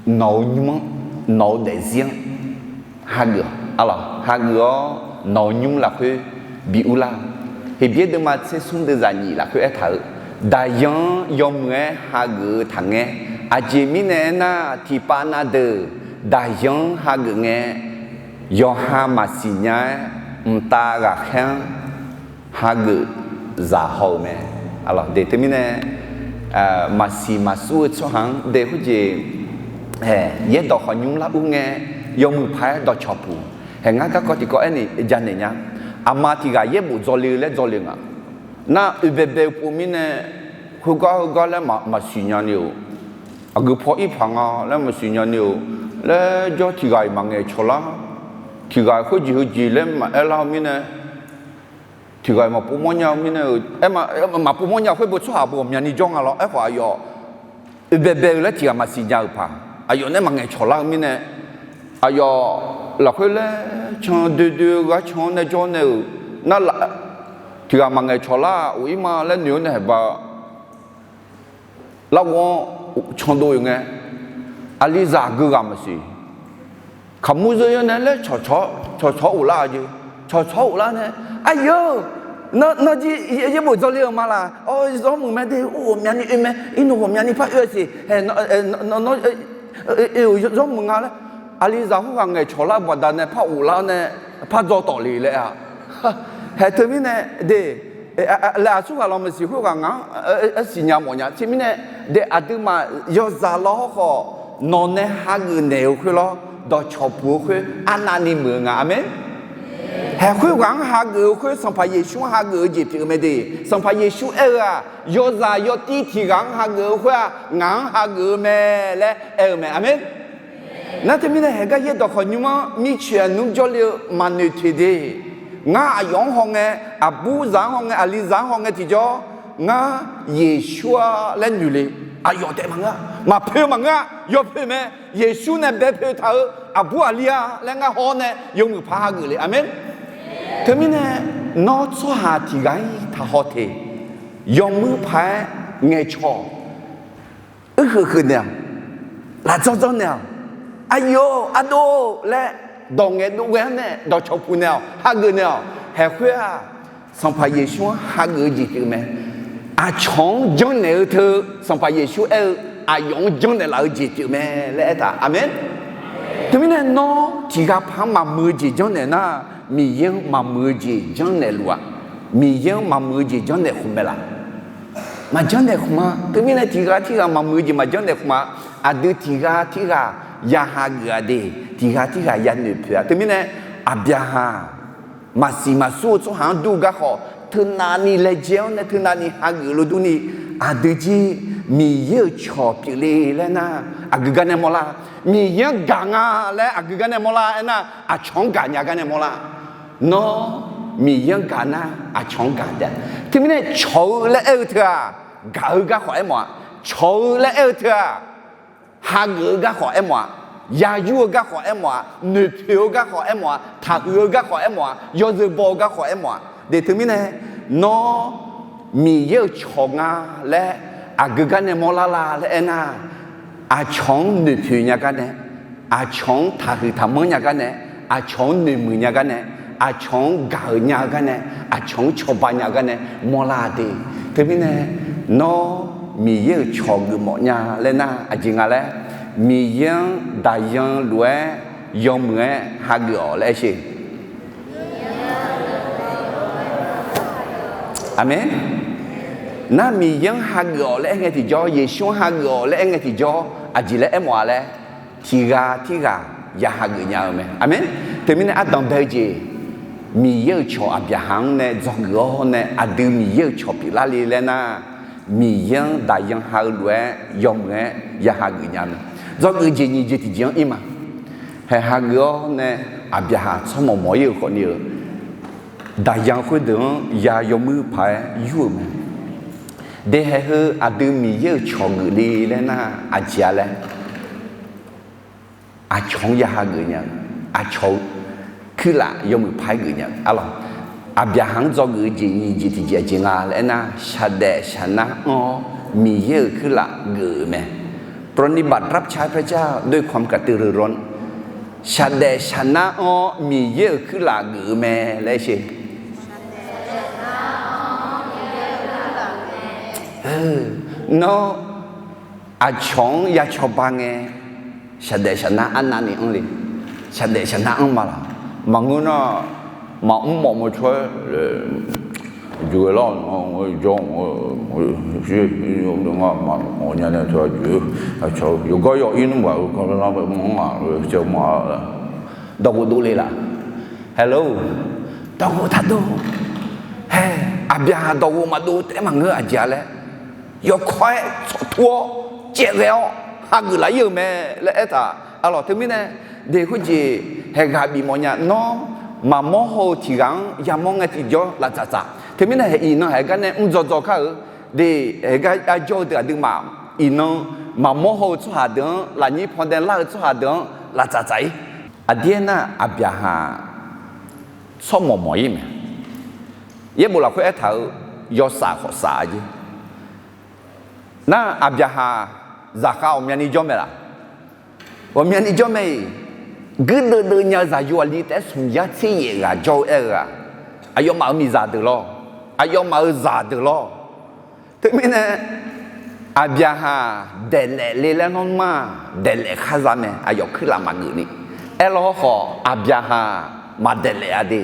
nawq-eu nymr-anr, nawq-eu daefzir-anr hageuf-awq. Arlawq, hageuf-awr nawq-eu nymr lafkhoer bi urlar-awq. Heqbyaer deuvma tser smr deuv zaq nyiq lafkhoer aertaq-euq, daqyan-anr yawmuiq-aer hageuf-eu taqngaer. Aqjeq mirnae aernar, tiqpav na deuq daqyan-anr hageuf ngae, yawqha maqsiq nya-aer mqtav ghaqkhaer-anr hageuf zaq haw-euq mae. Arlawq de, teumirnae, maqsiq maqsur-eu tsawrhaq-anr de khoerjeq, yaerdawq khawf nymr lar ur ngae, yawmuiq paq-aer dawqcawq puq. Hae, ngar garkawv tiqkawv aerni janaeq nya. Aqma tiq ghaq yaerbof dzawle-eu laer dzawle-eu nga. Nar, oebaebae-eu pov mirnae, heugar heugar laer maqsiq nya ni-euq, aqgeu paw ir paq nga laer maqsiq nya ni-euq, laer jawr tiq ghaq-iq maqngaeq cawq lar, tiq ghaq khoerjeq heujeq laer maqaer lar-eu mirnae, tiq ghaq-iq maqpov mawr nya-eu mirnae, aer, maqpov mawr nya khoer beu tsawrhaq beu ghawqmyani jawr nga lawr. Aerkhawf aqyawf oebaebae-eu laer tiq ghaq maqsiq nya-euq paq, aqyawf nae maqngaeq cawq lar-eu mirnae, aqyawf lafkhoer laer can doe doe-eu ghar can-anr nae jawr nae-euq, nar, tiq ghaq maqngaeq cawq lar of ir ma laer noeq-awr nae haeq ba larghov-anr candov-euq ngae, aqlizaq geughaq maqsiq. Kaqmur zeur-anr nae laer cawqcawq-awr of lar-a jeq. Cawqcawq-awr of lar nae, aqyawf-eu, Nawr jir yaerbof dzawle-eu ma laq? Awr, zawr muiq mae de, ur ghawqmyani oe mae, irnui ghawqmyani par oe-a siq. Hae, nawr, nawr, zawr muiq nga laer, aqlizaq khoerghaq ngaeqcawq lar-eu baqdanae par ghoflar-awr nae par dzaw tawf le laer-a. Hae, teumirnae de, laeq aqsurghaq lanq maqsiq khoerghaq ngaq-anr arsiq nya mawf nya. Teumirnae de, aqduimaf yawzaq lawr hawrkhawf nawq nae hageuf naeq-eu khoer lawr, dawqcawq puq-eu khoer arnavni muiq-eu nga. Aqmeq. Haeq khoerghaq-anr hageuf-eu khoer, Sanqpaq Yeqsur-anr hageuf-eu jeq pyeuf-eu mae de. Sanqpaq Yeqsur aer-eu-aq, yawzaq yawtiv tiq ghaq-anr hageuf-eu khoer-aq, ngaq-anr hageuf-eu mae laer aer-eu mae. Aqmeq. Nar teumirnae haeq gar yaer dawqkhawq nymr-anr mircoeq aqnmr jawrle-eu maqnoeq toeq de. Ngar aqyawf-anr hawngae, aqburzaq-anr hawngae, aqlizaq-anr hawngae tiqjawr, ngar Yeqsur-a laer noeq le. Aqyawf taef maqngeur-a, maqpoeq maqngeur-a, yawpoeq mae. Yeqsur nae bae poeq taq-eu aqbur aqli-a laer ngar haw-awr nae yawmuiq paq hageuf le. Aqmeq. Teumirnae nawr tsawrhaq tiq ghaq-ir taqhaw teq, yawmuiq paq-aer ngaeqcawq, uirkheuq kheuq naeq-awq, lafdzawr dzawr naeq-awq, aqyawf ardov laer dawq ngaeqdov ghae-anr nae dawqcawq puq naeq-awq, hageuf naeq-awq. Haeq khoer-aq, Sanqpaq Yeqsur-anr hageuf-eu jeq pyeuf mae. Aqcawq-anr janrnaeq-eu teu, Sanqpaq Yeqsur aer-eu, aqyawf-anr janrnaeq laf-eu jeq pyeuf mae laer aertaq. Aqmeq. Teumirnae nawr tiq ghaq paq-anr maqmuiq-eu jeq janrnaeq nar, Miqyaer-anr maqmuiq-eu jeq janrnaeq luf-aq, Miqyaer-anr maqmuiq-eu jeq janrnaeq khmq mae laf? Maqjanrnaeq khmq-a. Teumirnae tiq ghaq tirghaq maqmuiq-eu jeq maqjanrnaeq khmq-a. Aqdui tiq ghaq tirghaq ya hageuf-a de, tiq ghaq tirghaq ya noeqpoeq-a. Teumirnae Aqbyaqhaq maqsiq maqsur-eu tsawrhaq-anr dur-eu garkhawf, teunavni laejae-awr nae teunavni hageuf lof durni, aqdui jir Miqyaer-euq cawq pyeufle laer nar, aqgeu gar nae mawrlar? Miqyaer-anr gaq nga laer aqgeu gar nae mawrlar? Aernar, aqcawq-anr gaq nya gar nae mawrlar. Nawr Miqyaer-anr gaq nar, aqcawq-anr gaq taef-a. Teumirnae cawq-eu laer aer-eu teu-aq, gaq-eu garkhawf aermawf-a. Cawq-eu laer aer-eu teu-aq, hageuf-eu garkhawf aermawf-a. Yayur-eu garkhawf aermawf-a. Noeqpoeq-eu garkhawf aermawf-a. Taqhuiq-eu garkhawf aermawf-a. Yawzeu baw-eu garkhawf aermawf-a. De teumirnae, nawr Miqyaer-euq cawq nga laer aqgeu gar nae mawrlar la laer aernar, aqcawq-anr noeqpoeq nya gar nae, aqcawq-anr taqhuiq taqmanr nya gar nae, aqcawq-anr noeqmuiq nya gar nae, aqcawq-anr gaq-euq nya-eu gar nae, aqcawq-anr cawba nya-eu gar nae mawrlar de. Teumirnae, nawr Miqyaer-euq cawq geufmawf nya laer nar aqjeq nga laer, Miqyaer-anr daqyan lof-aer yawmuiq-aer hageuf-awq laer aer sher. Aqmeq. Nar Miqyaer-anr hageuf-awq laer aer ngae tiqjawr, Yeqsur-anr hageuf-awq laer aer ngae tiqjawr, aqjeq laer aermawf-a laer, tiq ghaq tirghaq ya hageuf nya-eu mae. Aqmeq. Teumirnae ardanq bae-eu jeq, Miqyaer-euq cawq Aqbyaqhaq-anr nae dzawgeuf-awr nae aqdui Miqyaer-euq cawq pyeuflar le laer nar, Miqyaer-anr daqyan ha-eu lof-aer yawmuiq-aer ya hageuf nya mae. Dzawgeuf jeq nyiq jeq tiqjeq-anr ir ma. Haeq hageuf-awr nae Aqbyaqhaq tsawrmawq mawq-ir-euq khawfni-eu daqyan khoerdeuq-anr ya yawmuiq paq-aer yur-euq mae. Dehaeq heu aqdui Miqyaer-euq cawq geufle laer nar aqjeq-a laer, aqcawq-anr ya hageuf nya-eu, aqcawq-eu kuirlaf yawmuiq paq-aer geuf nya-eu arlawq. Aqbyaqhaq-anr dzawgeuf-eu jeq nyiq jeq tiqjeq aqjeq nga laer aernar, shaqdaef shaqnar anr-awr Miqyaer-euq kuirlaf geuf-euq mae. ปรนนิบัติรับใช้พระเจ้าด้วยความกระตือรือร้น shaqdaef shaqnar anr-awr Miqyaer-euq kuirlaf geuf-eu mae laer sher. Nawr aqcawq-anr ya cawba ngae, shaqdaef shaqnar arnavni anr le. Shaqdaef shaqnar anr ma laq? Maqngeur nar, maqmr mawf mawr cawr-aer, juq-aer lar-awq jawr-awq, yawgar yaw ir nmr baq-eu kawrlar mr-a, dawqghof dovle laf? Hello, dawqghof taqdov. Hae, Aqbyaqhaq dawqghof maqdov taef-aer maqngeur aqjeq-a laer, yawkawr-aer tsawqtur-awr caevghae-awr hageuf laf-ir-euq mae laer aertaq. Arlawq, teumirnae de khoerjeq haeq ghaq bif mawf nya. Nawr maqmawr haw-eu tiq ghaq-anr yamawr ngae tiqjawr laf tsaqtsaq. Teumirnae haeq iqnan haeq gar nae mr dzaw dzaw kar-eu de, haeq gar arjawr-eu deuq aqduimaf iqnan maqmawr haw-eu tsawrhaq deuq-anr, lafnyir pandae lar-eu tsawrhaq deuq-anr laf tsaqtsaq-ir. Aqdir aernar, Aqbyaqhaq tsawrmawq mawq-ir mae. Yaerbof lafkhoer aertaq-euq yawsaf khawf saf-a jeq. Nar Aqbyaqhaq zaqkhav ghawqmyani jawr mae laf? Ghawqmyani jawr mae-iq, guirdeuv deuv nya-eu zaqyo aqli taef-aer smq yar tser yaef ghaq jawr-eu aer-eu-aq, aqyawfmaf-euq miqzaq deuq lawr. aqyawfmaf-euq zaqdeuq lawr. Teumirnae, Aqbyaqhaq daeqlaef le laer nawr ma, daeqlaef khar za mae, aqyawf kuirlaf maqgeuf ni. Aerlawr khawf, Aqbyaqhaq maqdaeqlaef-a de.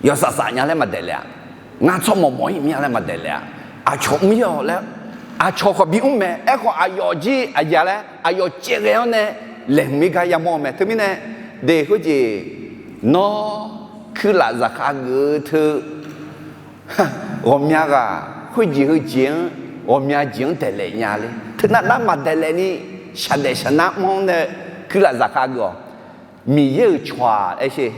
Yawsaf saf nya laer maqdaeqlaef-a. Ngar tsawrmawq mawq-ir mya laer maqdaeqlaef-a. Aqcawq mr-ir-awq laer, aqcawq khawf bimr mae. Aerkhawf, aqyawf jir aqyawf laer aqyawf caevghae-awr nae laeqhmq-ir gar yamawr-eu mae. Teumirnae, de khoerjeq, nawr kuirlaf zaqkhav geuf-eu teu ghawqmya ghaq khoerjeq heujeq-anr, ghawqmya jeq-anr daeqlaef nya le. Teunav nar maqdaeqlaef ni, shaqdaef shaqnar anr-awr nae kuirlaf zaqkhav geuf-awq. Miqyaer-euq cawq-aq, aer sher,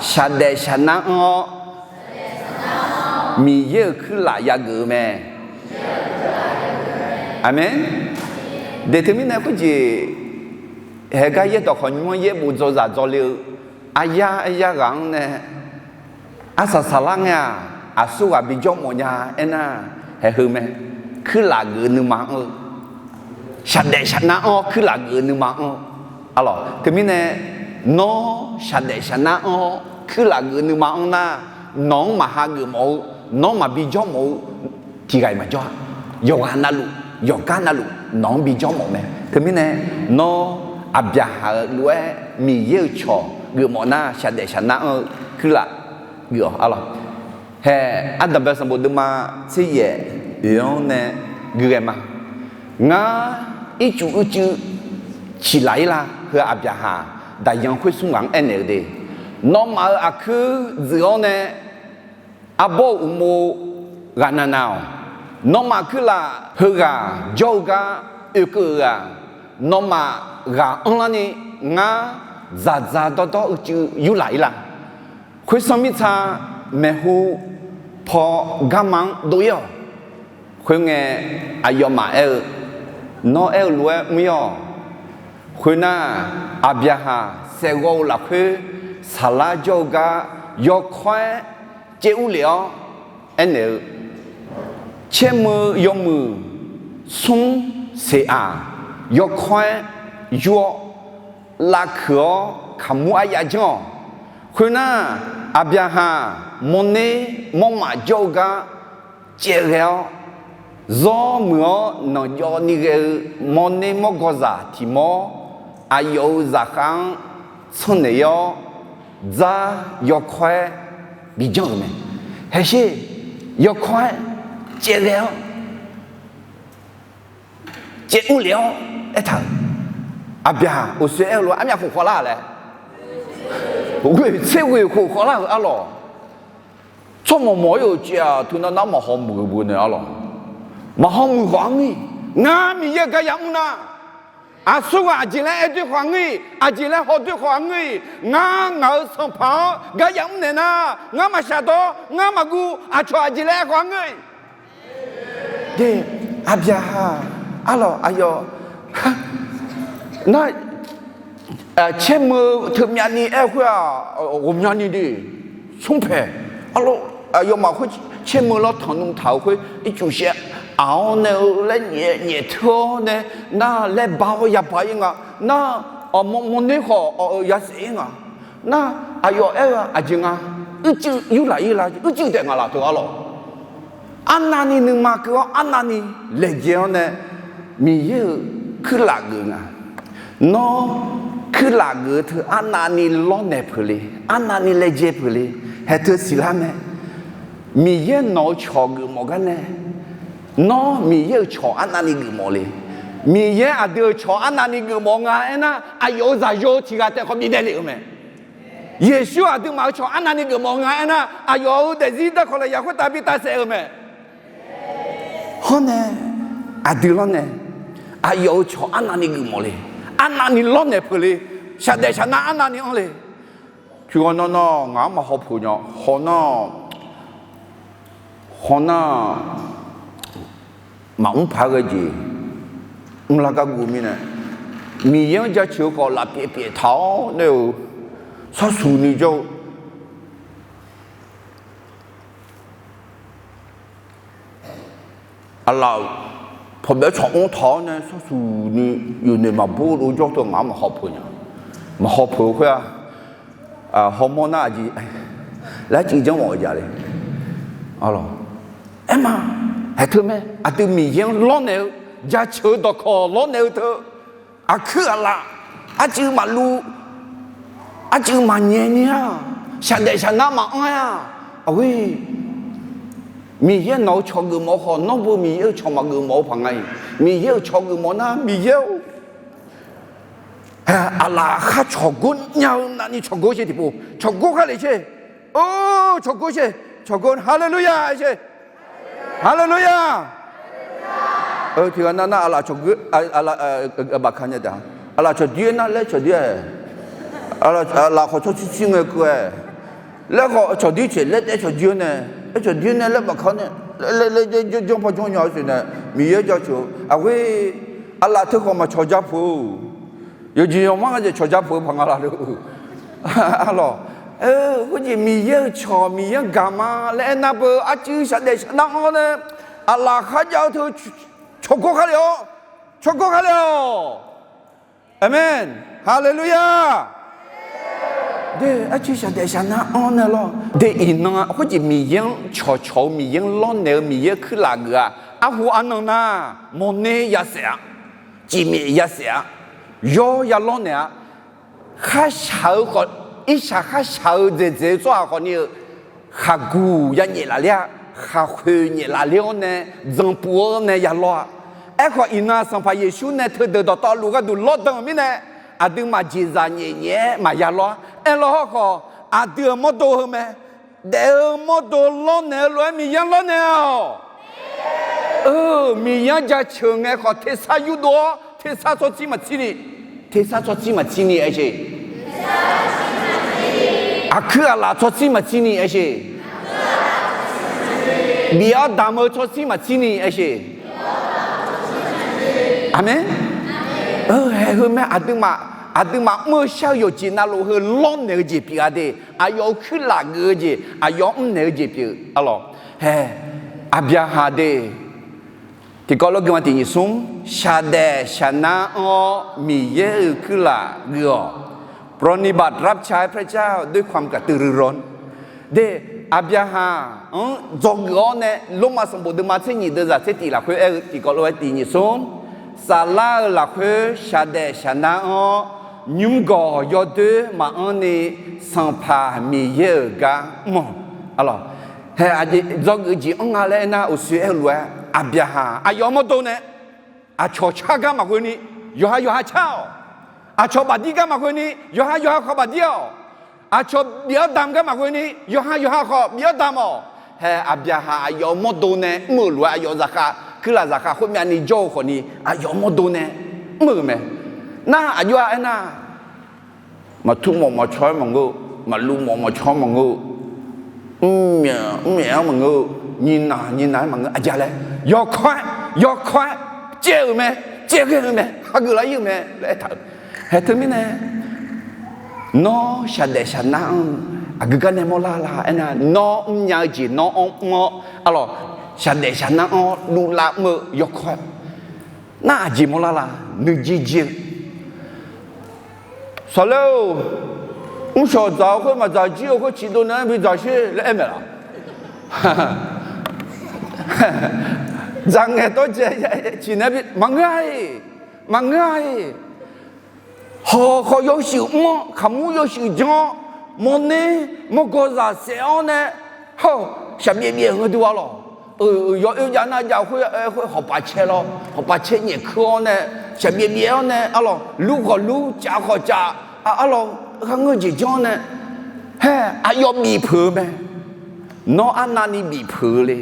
shaqdaef shaqnar anr-awr, Miqyaer-euq kuirlaf yageuf-eu mae. Aqmeq. De teumirnae khoerjeq, haegar yaerdawq khawqnymr-anr yaerbof dzawzaq dzawle-eu aryar aryar ghaq-anr nae arsaq saqlar ngae-aq, aqsurghaq bijawr mawf nya aernar, haeq heu mae. Kuirlaf geuf-eu nuima anr-eu, shaqdaef shaqnar anr-awr kuirlaf geuf-eu nuima anr-eu. Arlawq, teumirnae, nawr shaqdaef shaqnar anr-awr kuirlaf geuf-eu nuima anr nar, nawq-anr maqha geuf mawf-eu, nawr maqbi jawr mawf-eu tiqghaq-iq maqjawr-a. Yawqghaq navluf, yawqgar navluf nawq-anr bi jawr mawf mae. Teumirnae, nawr Aqbyaqhaq-eu lof-aer Miqyaer-euq cawq geufmawf nar, shaqdaef shaqnar anr-eu kuirlaf geuf-awq. Arlawq, haeq ardanqbae sanqbof deuvma tser yaef oeq-anr nae gui ghae ma. Ngar ircuf uicuiv ciqlaf-ir la. Heu Aqbyaqhaq daqyan khoer smr ghaq-anr aernaeq-eu de, nawmaf-euq aqkuir dzuif-awr nae arbawr-euq uqmov ghaq navnav-awq. Nawmaf kuirlaf heughaq jawr-eu gar oekeuv-euq-aq, nawmaf ghaq anrlar ni ngar dzaqdzaq dawrdawr uicuiv yurlaf-ir la. Khoersanr mirtsa maeqhu paw garma-anr dov-ir-awq. Khoerngae, aqyawfmaf aer-eu, nawr aer-eu lof-aer mr-ir-awq. Khoernar, Aqbyaqhaq saeqghawv-eu lafkhoer saqlar jawr-eu gar yawkawr-aer caev urlef-awr aernaeq-eu, caermeu yawmuiq smr seq-aq, yawkawr-aer yur-awr lavkuiq-awr kaqmur aryav janr-awq. Khoernar, Aqbyaqhaq mawrner mawrmaf jawr-eu gar caev ghae-awr, zawr muiq-awr nanqjawv ni ghae-eu mawrner mawrgawzaq tiq mawr aqyawf-euq zaqkhav-anr tsanrnaeq-ir-awr, dzar yawkawr-aer bi janr-euq mae. Haeqsher, yawkawr-aer caev ghae-awr caev urlef-awr aertaq-euq, Aqbyaqhaq uqshoe aer-eu lof-aer armyav khof khawvlar laer, ghoeq tser ghoeq khof khawvlar-euq arlawq. Tsawrmawq mawq-ir-euq caev-aq, teunav nar maqhaw muiq-eu beu nae arlawq. Maqhaw muiq khawf-anr ir, ngar Miqyaer-euq gar yamr nar, aqsurghaq aqjeq laer aer doer khawf-anr ir, aqjeq laer haw doer khawf-anr ir, ngar ngaq-euq sanqpaq-anr gar yamr naeq nar, ngar maqshaq dawr, ngar maqguv, aqcawq aqjeq laer aer khawf-anr ir. De, Aqbyaqhaq, arlawq aqyawf nar, caermeu teumyav ni aer-eu khoer-aq, ghawqmyani de, smrpaeq, arlawq aqyawfmaf khoer caermeu lawr tanqnymr taq-eu khoer ircuf shaev aq-awr nae-eu laer nyaef nyaef teu-awr nae, nar laer ba-awr yaba-ir nga. Nar, mawrner khawf awq-eu yasaef-ir nga. Nar, aqyawf aer-eu aqjeq nga, uicuiv yurlaf-ir la, uicuiv taef nga laf teu arlawq. Arnavni nuima keuv-awr arnavni laejae-awr nae Miqyaer-euq kuirlaf geuf nga. Nawr kuirlaf geuf-eu teu arnavni lawrnaeq peuq le, arnavni laejae peuq le. Haeq teu siqlar mae. Miqyaer nawq-eu cawq geufmawf gar nae, nawr Miqyaer-euq cawq arnavni geufmawf le. Miqyaer aqdui-euq cawq arnavni geufmawf nga aernar, aqyawf-euq zaqyo tiq ghaq taef khawf bifdaef lef-euq mae. Yeqsur aqduimaf-euq cawq arnavni geufmawf nga aernar, aqyawf-euq daefzir darkawq lafyaq khoertav bi tavsaef-euq mae. Hawr nae, aqdui lawr nae, aqyawf-euq cawq arnavni geufmawf le. Arnavni lawrnaeq peuq le. Shaqdaef shaqnar arnavni anr le. Tiqghaq nan nan ngaq-anr maqhaw peuq nya, haw nar, haw nar, maqmr paq-aer ghae jeq mrlar gar guv mirnae, Miqyaer-anr jaceuq-eu khawf lafpyaeq pyaeq taq-awr nae-euq, sarsuq ni jawr-eu aqlaf-euq pawqbaef tsawq mr taq-awr nae sarsuq ni yawqnaeq maqbawr-eu jawr teu ngaq-anr maqhaw peuq nya. Maqhaw peuq-eu khoer-a, hawmawr nar aqjeq laer civ janr mawf-eu jaq le. Arlawq, aerma, haeq teu mae, aqdui Miqyaer-anr lawrnaeq-eu, jaceuq-eu dawqkawq lawrnaeq-eu teu, aqkuir aqlaf, arcuiv maqluv, arcuiv maqnyae nya-a, shaqdaef shaqnar maqanr-a, aqghoer, Miqyaer nawq-eu cawq geufmawf-eu khawf, nawr beu Miqyaer-euq cawq maqgeufmawf-eu paq nga-iq, Miqyaer-euq cawq geufmawf nar, Miqyaer-or, aqlaf khar cawqgor nya-eu navni cawqgor sher tiqpov, cawqgor khar lef sher, cawqgor sher, cawqgor, haleluya sher, haleluya. Tiqghaq nav nar aqlaf cawqgor, bafka nya taef, aqlaf cawqdir nar laer cawqdir-a, aqlaf khawf tsawrtsir tsir ngae keuv-aer, laer khawf cawqdir caeq laer taef cawqdir-awr nae, aer cawqdir nae laer bafka nae, laer janr janr paw janr nya-eu siq nae, Miqyaer jaceuq-eu aqghoer, aqlaf teu khawf maqcawq ja puq-eu, yawqjeq yawqmar nga jeq cawq ja puq-eu paq nga laf-eu. Arlawq, khoerjeq Miqyaer-euq cawq Miqyaer-anr gaq ma laer aernar beu arcuiv shaqdaef shaqnar anr nae, aqlaf kharjav-eu teu cawqgor khar lef-awr, cawqgor khar lef-awq. Aqmeq. Haleluya. De, arcuiv shaqdaef shaqnar anr nae lawr. De, iqnan khoerjeq Miqyaer-anr cawqcawq-eu, Miqyaer-anr lawrnaeq-eu, Miqyaer-anr kuirlaf geuf-a. Arhu arnan nar, mawrner yasaef-a, cifmyaef yasaef-a, yawr ya lawrnaeq-a. Kharshaq-eu khawf, irshaq kharshaq-eu dzaeqdzaeq-eu tsawrhaq khawfni-eu khaqguq ya nyaef lafler-a, khaqkhoeq nyaef lafler-awr nae, dzanqpuv-awr nae ya lawr-a. Aerkhawf, iqnan Sanqpaq Yeqsur nae teudeuq dawqtawvluf gharduq lawrdan-euq mirnae, aqduimaf jeqzaq nyaef nyaef-aer maqya lawr-a. Aerlawr hawrkhawf, aqdui-euq mawrdo heu mae. Daef-eu mawrdo lawrnaeq-eu lof-aer Miqyaer-anr lawrnaeq-awq. Miqyaer-anr jaceuq ngae khawf, tersar yurdov-awr tersar tsawrtsir maqtsirni, tersar tsawrtsir maqtsirni aersheq. Aqkuir aqlaf tsawrtsir maqtsirni aersheq. Bif-awr damq-eu tsawrtsir maqtsirni aersheq. Aqmeq. Haeq heu mae, aqduimaf, aqduimaf mr-eu shar-eu yawqjeq navluf heu lawrnaeq-eu jeq pyeuf-a de. Aqyawf-euq kuirlaf geuf-eu jeq, aqyawf mrnaeq-eu jeq pyeuf. Arlawq, hae, Aqbyaqhaq de, tiqkawv lawrgui ma tiq nyiq smr, shaqdaef shaqnar anr-awr Miqyaer-euq kuirlaf geuf-awq. ปรนนิบัติรับใช้พระเจ้าด้วยความกระตือรือร้น De, Aqbyaqhaq-anr dzawgeuf-awr nae, Lormav sanqbof deuvma tser nyiq deuvzaq tser tif lafkhoer aer-eu tiqkawv lof-aer tiq nyiq smr, saflar-eu lafkhoer shaqdaef shaqnar anr-awr, nymrgawq yawdoer maqanr ni Sanqpaq Miqyaer-euq gar mr-awq. Arlawq, hae, aqjeq dzawgeuf jeq anr nga laer aernar, uqshoe aer-eu lof-aer Aqbyaqhaq aqyawf-euq mawrdo nae aqcawq car gar maqghoe ni, yawqha yawqha car-awq. Aqcawq bafdir gar maqghoe ni, yawqha yawqha khawf bafdir-awq. Aqcawq bif-awr damq gar maqghoe ni, yawqha yawqha khawf bif-awr damq-awq. Hae, Aqbyaqhaq aqyawf-euq mawrdo nae mr-euq lof-aer, aqyawf zaqkhav, kuirlaf zaqkhav khoermyav ni jawr-eu khawfni, aqyawf-euq mawrdo nae mr-euq mae. Nar aqjox-a aernar, maqtur mawf maqcaw-aer maqngeur-eu, maqluv mawf maqcaw-aer maqngeur-eu, mrmyaef mrmyaef-anr maqngeur-eu, nyiqnaq nyiqnaq-aer maqngeur, aqjeq laer, yawkawr-aer, yawkawr-aer caev-euq mae, caev ghae-eu mae, hageuf lar ir-euq mae laer aertaq-euq. Hae teumirnae, nawr shaqdaef shaqnar anr-eu aqgeu gar nae mawrlar la aernar, nawr mrnya-eu jeq nawr anr mr-awr, arlawq, shaqdaef shaqnar anr-awr luvlav mr-eu yawkawr-aer, nar aqjeq mawrlar la, nuijir jir-eu Saqlaer-or, mrshawq dzaq-eu khoer maqdzaq jir-eu khoer ciqdov nae-anr bi dzaq sher laer aer maeq laf. Dzaq ngaeq dawrdzae ciq nae bi maqngeur-a-iq, maqngeur-a-iq. Hawq khawf yawshuif mr-awr, kaqmur yawshuif janr-awr, mawrner mawrgawzaq saef-awr nae, hawr, shaqbyaev byaev-eu heudov-a lawq. Yawq oe jav nar jav khoer, khoer hawqpaq cae lawr, hawqpaq cae nyaef kur-awr nae, shaqbyaev byaev-awr nae, arlawq, lur khawf lur, caf khawf caf, arlawq, kharngeur jeq janr-awr nae, hae, aqyawf bif peuq-eu mae. Nawr arnavni bif peuq-eu le.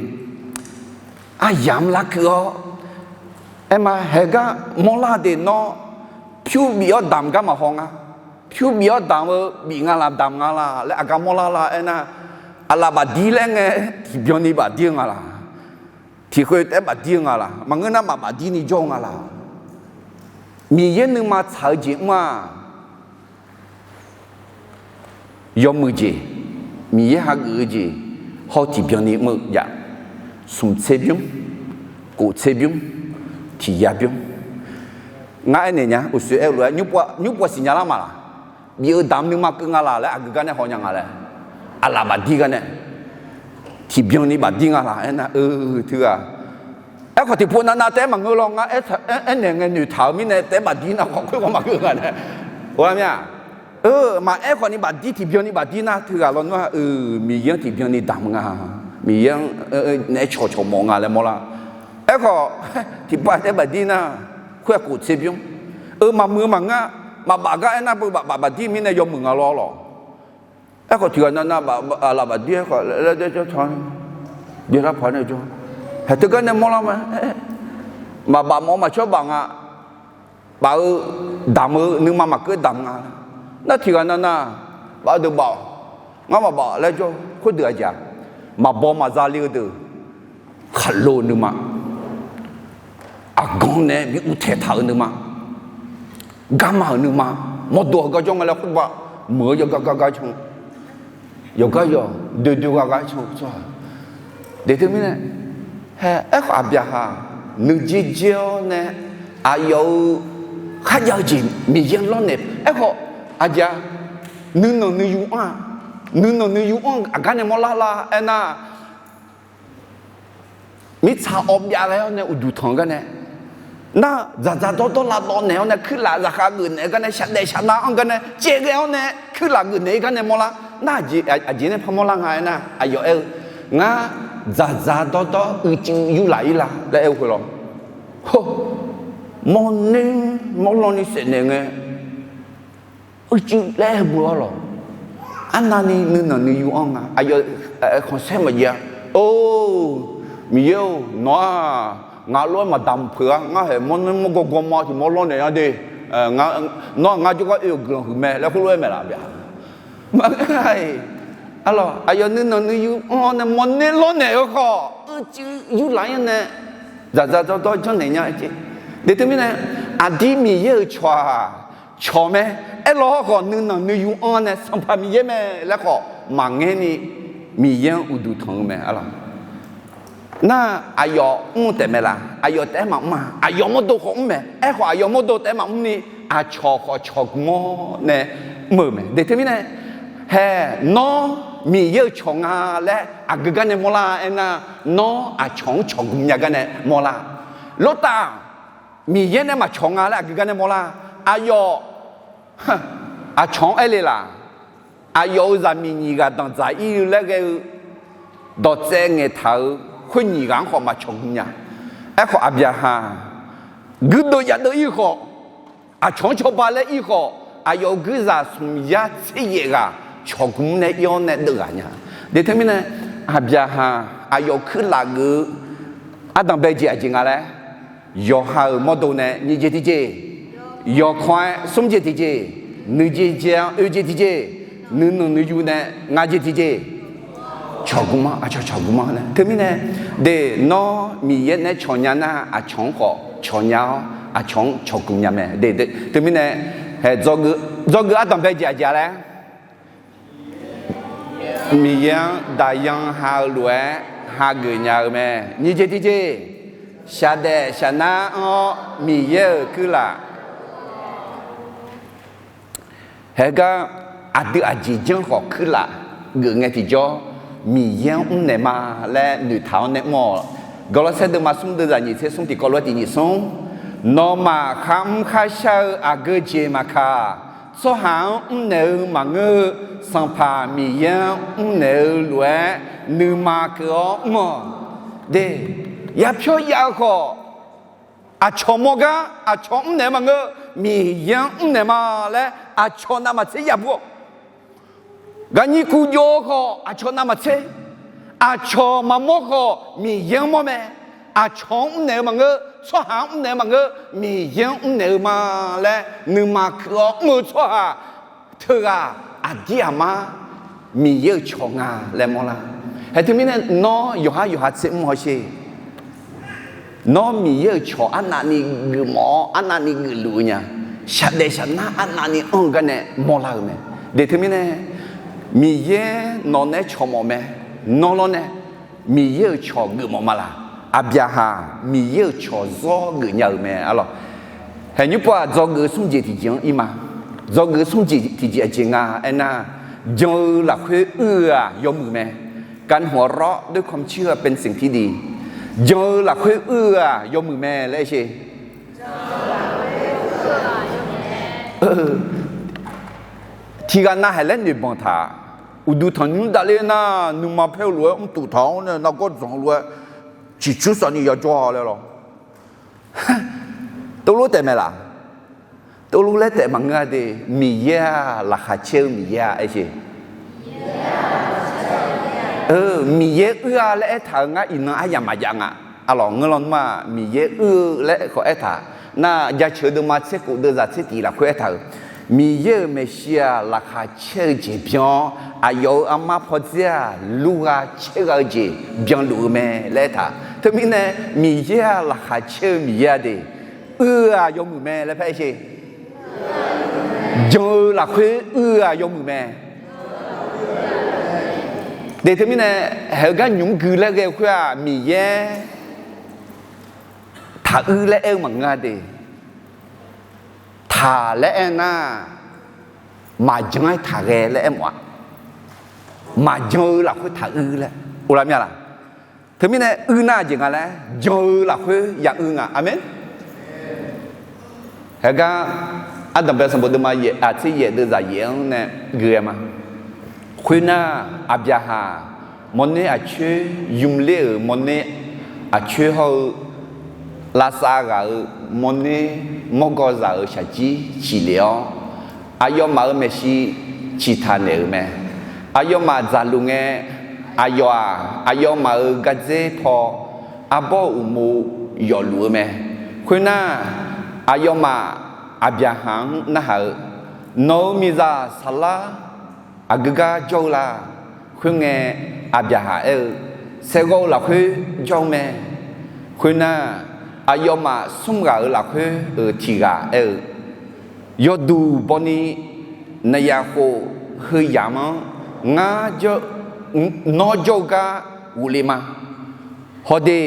Aryamq larkeuv-awr, aerma haeq gar mawrlar de nawr, pyur bif-awr damq gar maqhaw nga. Pyur bif-awr damq-eu bif nga laq, damq nga laq laer aqgar mawrlar la aernar, aqlaf bafdir laer ngae, tiqbyan ni bafdir-eu nga laq. Tiqkhoeq taef-aer bafdir-eu nga laq. Maqngeur nar maqbafdir ni jawr-eu nga laq. Miqyaer nuima tsaq-eu jeq mr-aq, yawmuiq jeq, Miqyaer hageuf-eu jeq, hawr tiqbyan ni mr-eu jav. Smq tser bymr, kof tser bymr, tiq yar bymr. Ngar aernaeq nya, uqshoe aer-eu lof-aer, nymr pov siqnya lar ma laq? Bif-eu damq nuima keuv nga laq laer aqgeu gar nae haw nya nga laer, aqlaf bafdir gar nae. tiqbyan ni bafdir nga laq aernar, eu, teughaq. Aerkhawf tiqpov navnav taef-aer maqngeur lawr, ngar aernaeq ngae noeqtaq-euq mirnae taef-aer bafdir nar khawf khoerghaq maqngeur nga nae. Or, maqaer khawf ni bafdir, tiqbyan ni bafdir nar teughaq lawnmr-aq, eu, Miqyaer-anr tiqbyan ni damq nga, Miqyaer-anr naeq-aer cawqcawq mawf nga laer mawrlar. Aerkhawf tiqpav taef-aer bafdir nar, khoer-aq kof tser bymr. Eu, maqmuiq-eu maqngeur, maqbaf gar aernar beu baf baf bafdir mirnae yawmuiq nga lawr lawq. Aerkhawf tiqghaq navnav baf, aqlaf bafdir aerkhawf laer jawr ta, byalar paq nae jawr, haeq teugar nae mawrlar ma. Maqbaf mawf-eu maqcawr baf nga. Baf-eu damq-eu nuima maqkeuv damq nga. Nar tiqghaq navnav baf-eu deuq baf-awq, ngar maqbaf laer jawr-eu khoerdeuq aqjeq-aq, maqbaw maqza le-eu deuq, khaqlo-eu nuima, aqganq nae bi uvtaeq taq-euq nuima, garma-euq nuima, mawrdo-eu gar jawr nga laer khoerbav muiq-eu yawqgar gar gar can, yawqgar yawq doe doe gar gar can tsawrhaq. Deuq teumirnae, hae, aerkhawf Aqbyaqhaq nuijer jer-awr nae aqyawf-euq kharjav-eu jeq Miqyaer-anr lawrnaeq. Aerkhawf aqjeq-aq, nuinanq nuiyu anr-aq, nuinanq nuiyu anr-eu aqgar nae mawrlar lar aernar, mirtsaq awv byav ghae-awr nae uqduq tanq-eu gar nae, nar dzaqdzaq dawrdawr lavdawv naeq-awr nae kuirlaf zaqkhav geufnaeq-eu gar nae shaqdaef shaqnav anr gar nae caev ghae-awr nae kuirlaf geufnaeq-eu gar nae mawrlar. Nar aqjeq nae par mawrlar nga aernar, aqyawf aer-eu, ngar dzaqdzaq dawrdawr uicuiv yurlaf-ir la laer aer-eu khoerlawr, mawrner mawrlan ni saefnaeq ngae uicuiv laer aer-eu beu-awr lawq. Arnavni nuinanq nuiyu anr nga. Aqyawf khanqsaer maqjav-a. Or, Miqyaer-or, nawq-aq ngaq lof-aer maqdamq peuq-a. Ngar haeq mawrner mawrgawr gawrmawr tiq mawr lawrnaeq-a de. Nawr-aq ngar jawrgar oe-euq guiqlanq huiq mae laer khoerlof-aer maeqlaf byaq. Maqngeur-a. Arlawq, aqyawf nuinanq nuiyu anr-awr nae mawrner lawrnaeq-eu khawf uicuiv yurlaf-ir-awr nae dzaqdzaq dawrdawr janrnaeq nya jeq. Deuq teumirnae, aqdir Miqyaer-euq cawq-aq cawq mae. Aerlawr khawf nuinanq nuiyu anr nae Sanqpaq Miqyaer mae laer khawf maqngaer ni Miqyaer-anr uqduq tanq-eu mae. Nar aqyawf mr taef mae laf? Aqyawf taef-aer maqmr-a. Aqyawf mawrdo khawf mr mae. Aerkhawf aqyawf mawrdo taef-aer maqmr ni aqcawq khawf cawq gmq-awr nae mr-euq mae. Deuq teumirnae, hae, nawr Miqyaer-euq cawq nga laer aqgeu gar nae mawrlar aernar, nawr aqcawq-anr cawq gmq nya gar nae mawrlar. Lortav Miqyaer nae maqcawq nga laer aqgeu gar nae mawrlar. Aqyawf aqcawq-anr aer le laf? Aqyawf-euq zaqmiq nyiq ghaq danqdzaq ir-eu laer ghae-eu dawqtsaev ngaeqtaq-euq khoer nyiq ghaq-anr khawf maqcawq gmq nya. Aerkhawf Aqbyaqhaq guirdeuv yadeuv ir khawf, aqcawq-anr cawba laer ir khawf, aqyawf-euq guirzaq smq yar tser yaef ghaq cawq gmq nae ir-awr nae deuv ghaq nya. Deuq teumirnae, Aqbyaqhaq aqyawf kuirlaf geuf-eu ardanq bae jeq aqjeq nga laer, yawqha-euq mawrdo nae nyiq jeq tiqjeq, yawqkawr-aer smr jeq tiqjeq, nuijeq jeq-anr oe jeq tiqjeq, nuinanq nuiyu nae nga jeq tiqjeq, cawq gmq-anr, aqcawq cawq gmq-anr nae. Teumirnae, deuq nawr Miqyaer naeq-aer cawq nya nar, aqcawq-anr khawf cawq nya-awr, aqcawq-anr cawq gmq nya mae. Deuq teumirnae, hae, dzawgeuf ardanq bae jeq aqjeq-a laer, Miqyaer-anr daqyan ha-eu lof-aer hageuf nya-eu mae. Nyiq jeq tiqjeq, shaqdaef shaqnar anr-awr Miqyaer-euq kuirlaf hae gar aqdui aqjeq janr khawf kuirlaf geuf ngae tiqjawr, Miqyaer-anr mrnaeq ma laer noeqtaq-awr nae mr-awq. Gawrlawrsaer deuvma smr deuvzaq nyiq tser smr tiqkawv lof-aer tiq nyiq smr, nawmaf kharmr kharshar-eu aqgeu jeq maqkaq, tsawrhaq-anr mrnaeq-eu maqngeur-eu, Sanqpaq Miqyaer-anr mrnaeq-eu lof-aer nuima keuv-awr mr-awq. De, yapyawr yav-eu khawf, aqcawq mawr gar aqcawq mrnaeq-eu maqngeur, Miqyaer-anr mrnaeq ma laer aqcawq navmaqtser yabu-awq. Gaqnyir kuv jov-eu khawf aqcawq navmaqtser, aqcawq maqmawr khawf Miqyaer-anr mawr mae. Aqcawq-anr mrnaeq-eu maqngeur, tsawrhaq-anr mrnaeq-eu maqngeur, Miqyaer-anr mrnaeq-eu ma laer nuima keuv-awr mr-eu tsawrhaq teughaq aqdir aqmar Miqyaer-euq cawq nga laer mawrlar. Hae teumirnae nawr yawqhar yawqha tser mr hawsher. Nawr Miqyaer-euq cawq arnavni geufmawf-awr arnavni geufluf-eu nya. Shaqdaef shaqnar arnavni anr-eu gar nae mawrlar-eu mae. Deuq teumirnae, Miqyaer nawq naeq-aer cawq mawf mae. Nawr lawrnae Miqyaer-euq cawq geufmawf ma laq? Aqbyaqhaq Miqyaer-euq cawq zawr geufnya-euq mae, arlawq. Haeq nymr pov-aq, dzawgeuf smr jeq tiqjeq-anr ir ma. Dzawgeuf smr jeq tiqjeq aqjeq nga aernar, jan-eu lafkhoer uir-eu-aq yawmuiq mae. การหัวเราะด้วยความเชื่อเป็นสิ่งที่ดี Jan-eu lafkhoer uir-eu-aq yawmuiq mae laer aer sher. Tiqghaq navhaq laer noeqbanq taq, uqduq tanqnymr davler nar nuima paer-eu lof-aer mrtuf taq-awr nae nargawr dzanq-eu lof-aer ciqcur safni yajawr-a laer lawr. Teulof taef mae laf? Teulof laer taef maqngeur-a de. Miqyaer-aq laqkhaq caer-eu Miqyaer-a aer sher. Miqyaer uir-a laer aertaq-euq ngar iqnan aryamq maqjav nga. Arlawq ngeur lawnmr-aq Miqyaer uir-eu laer khawf aertaq. Nar jaceuq deuvma tser khof deuvzaq tser tif lafkhoer aertaq-euq, Miqyaer-euq maeqshi-aq laqkhaq caer-eu jeq byan-awr, aqyawf-euq armar pawdzer-aq lurgha caergha-eu jeq byanluf-eu mae laer aertaq. Teumirnae Miqyaer-aq laqkhaq caer-eu Miqyaer-a de. Uir-eu-aq yawmuiq mae laer paer aer sher. Jan-eu lafkhoer uir-eu-aq yawmuiq mae. De teumirnae, haeq-eu gar nymq-mr gui laer ghae-eu khoer-aq Miqyaer taq uir laer aer-eu maqngeur-a de. Taq laer aer nar, maqjan-aer taq ghae laer aer mawf-a. Maqjan-eu lafkhoer taq uir laer uvlar mir-a laq? Teumirnae uir nar aqjeq nga laer, jan-eu lafkhoer ya uir nga. Aqmeq. Haeq gar ardanqbae sanqbof deuvma yaef aqtser yaef deuvzaq yaef-anr nae gui-aer ma. Khoernar, Aqbyaqhaq mawrner aqcoer, ymr ler-euq mawrner aqcoer hawr-eu, lavsav ghaq-euq mawrner mawrgawrzaq-euq shaqjir ciqlef-awr, aqyawfmaf-euq maeqshi ciqtaq naeq-euq mae. Aqyawfmaf dzaqluf ngae, aqyawf-aq aqyawfmaf-euq gardzer paw arbawr-euq uqmov yawfluf-eu mae. Khoernar, aqyawfmaf Aqbyaqhaq-anr narhaq-eu, Nawq-euq miqzaq Saqlar aqgeu gar jawr-eu la? Khoerngae, Aqbyaqhaq aer-eu, Saeqghawv-eu lafkhoer jawr-eu mae. Khoernar, aqyawfmaf smr ghaq-euq lafkhoer-euq tiq ghaq aer-eu, Yawduq bawni, naqyaf khof heu yamq-anr ngar, nawr jawr-eu gar ghofle ma. Hawde,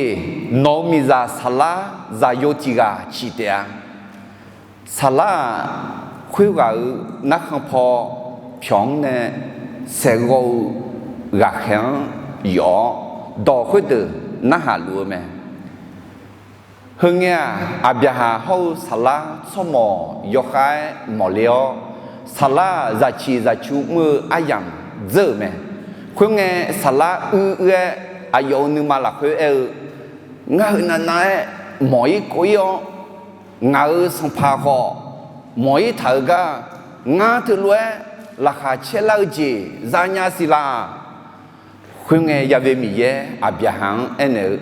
nawq-euq miqzaq Saqlar zaqyo tiq ghaq ciq taef-a. Saqlar-aq, khoerghaq-euq narkhan paw pyawq-anr nae saeqghawv-eu ghaqkhaeq-anr yawf-awr, dawq khoerdeuq narhaq luf-eu mae. Heungae-aq, Aqbyaqhaq hawr-eu Saqlar tsawrmawq yawkhav-aer mawqle-awr, Saqlar-aq zaqciq zaqcu mr-eu aryamq dzeur-euq mae. Khoerngae, Saqlar uir uir-aer aqyawf-euq nuima lafkhoer aer-eu, Ngar heu navnav-aer mawq-ir kov-ir-awr, ngaq-euq sanqpaq khawf mawq-ir taq-euq gar, ngar teulof-aer laqkhaq caer lar-eu jeq zanya siq laq? Khoerngae, Ya've Miqyaer Aqbyaqhaq-anr aernaeq-eu,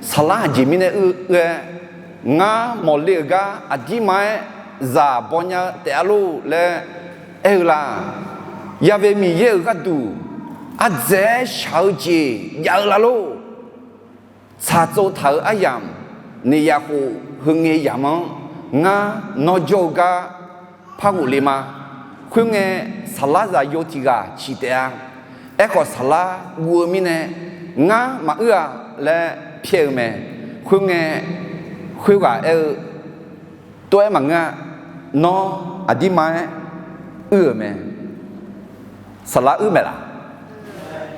Saqlar aqjeq mirnae uir-aer, Ngar mawqle-euq gar aqdirma-aer zaq baw nya-eu taef-a lor laer aer-eu la? Ya've Miqyaer-euq gharduq ardzaeq-aer shaq-eu jeq jav-eu la lor? Tsaqtsov taq-euq aryamq, naqyaf khof heungae yamq-anr ngar nawr jawr-eu gar par ghofle ma. Khoerngae, Saqlar zaqyo tiq ghaq ciq taef-a. Aerkhawf, Saqlar guv-eu mirnae, Ngar maquir-a laer pyaer-eu mae. Khoerngae, khoerghaq aer-eu, Tov-aer maqngeur-a. Nawr aqdirma-aer uir-euq mae. Saqlar uir mae laq?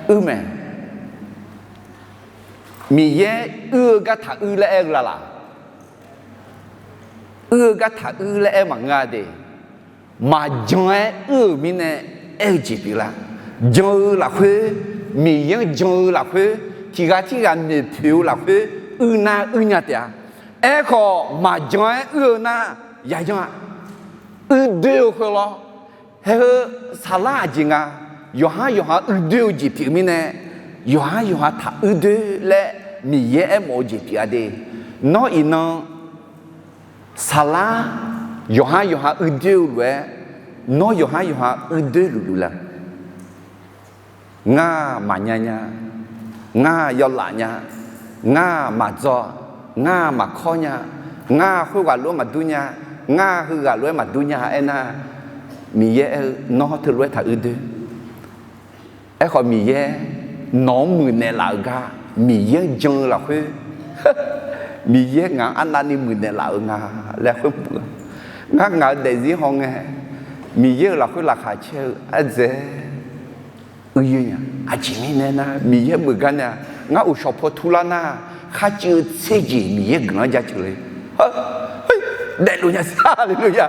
Uir mae. Miqyaer uir-eu gar taq uir laer aer-eu la laq? Uir-eu gar taq uir laer aer maqngeur-a de. Maqjan-aer uir-euq mirnae aer-eu jeq pyeuflar. Jan-eu lafkhoer, Miqyaer-anr jan-eu lafkhoer, tiq ghaq tirghaq noeqpoeq-eu lafkhoer, uir nar uir nya taef-a. Aerkhawf, maqjan-aer uir-eu nar, yayan-a. Uir doer-eu khoer lawr. Hae-eu, Saqlar aqjeq nga. Yawqhar yawqha uir doer-eu jeq pyeuf mirnae, yawqhar yawqha taq uir doer laer Miqyaer aermawf-eu jeq pyeuf-a de. Nawr iqnan Saqlar yawqhar yawqha uir doer-eu lof-aer, nawr yawqhar yawqha uir doer luf luf la? Ngar maqnya nya, ngar yawlaf nya, ngar maqdzaw, ngar maqkawr nya, ngar khoerghaq lof-aer maqdur nya, ngar heughaq lof-aer maqdur nya aernar, Miqyaer aer-eu, Nawr teulof-aer taq uir doer. Aerkhawf, Miqyaer nawq-anr muiqnaeq laf-eu gar, Miqyaer-anr jan-eu lafkhoer, Miqyaer ngaq-anr arnavni muiqnaeq laf-eu nga laer khoer, ngar ngaq-eu daefzir hawngae, Miqyaer-euq lafkhoer laqkhaq caer-eu ardzae Uiyoer nya. Aqjeq mirnae nar, Miqyaer meuq gar nae-aq, ngar uqshawq paw turlar nar, kharcuiv tser jeq Miqyaer guiqlanq-anr jaceuq le. Daefluf nya siq. Haleluya.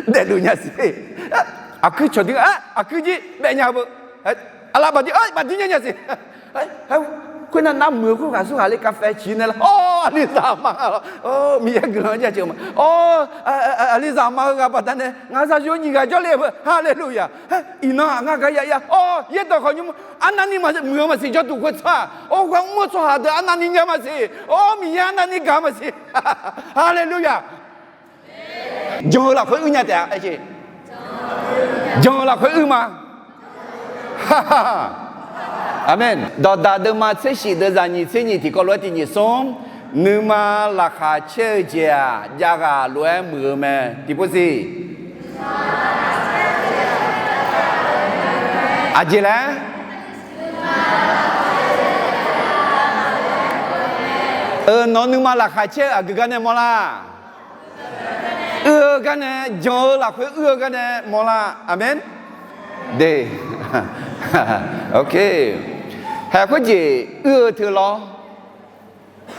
Daefluf nya siq. Aqkuir cawqdir-a, aqkuir jir baef nya-eu beu. Aqlaf baqdir, baqdir nya nya siq. Khoernar, nar muiq-eu khoerghaq aqsurghaq le kafai ciq nae lar, awr, aqlizaq aqma-a lawr, Miqyaer guiqlanq-anr jaceuq ma. Awr, aqlizaq aqma heughaq baqdanae ngaq zaqyo nyiq ghaq jawrle-eu beu. Haleluya. Iqnan-aq ngar gar ya ya, awr, yaerdawq khawf nymr, arnavni muiq-eu maqsiq jawrduq khoertsaq-aq, awr, ghaq mr-eu tsawrhaq deuq arnavni nya maqsiq, awr, Miqyaer arnavni gaq maqsiq. Haleluya. Jan-eu lafkhoer uir nya taef-a. Jan-eu lafkhoer uir ma. Aqmeq. Dawqdaq deuvma tser shif deuvzaq nyiq tser nyiq tiqkawv lof-aer tiq nyiq smr, nuima laqkhaq caer-eu jeq-aq, jav ghaq lof-aer muiq-eu mae. Tiqpov siq. Aqjeq laer? Euq, nawq-eu nuima laqkhaq caer-eu aqgeu gar nae mawrlar? Uir-eu gar nae, jan-eu lafkhoer uir-eu gar nae mawrlar. Aqmeq. De. Hae khoerjeq uir-eu teu lawr.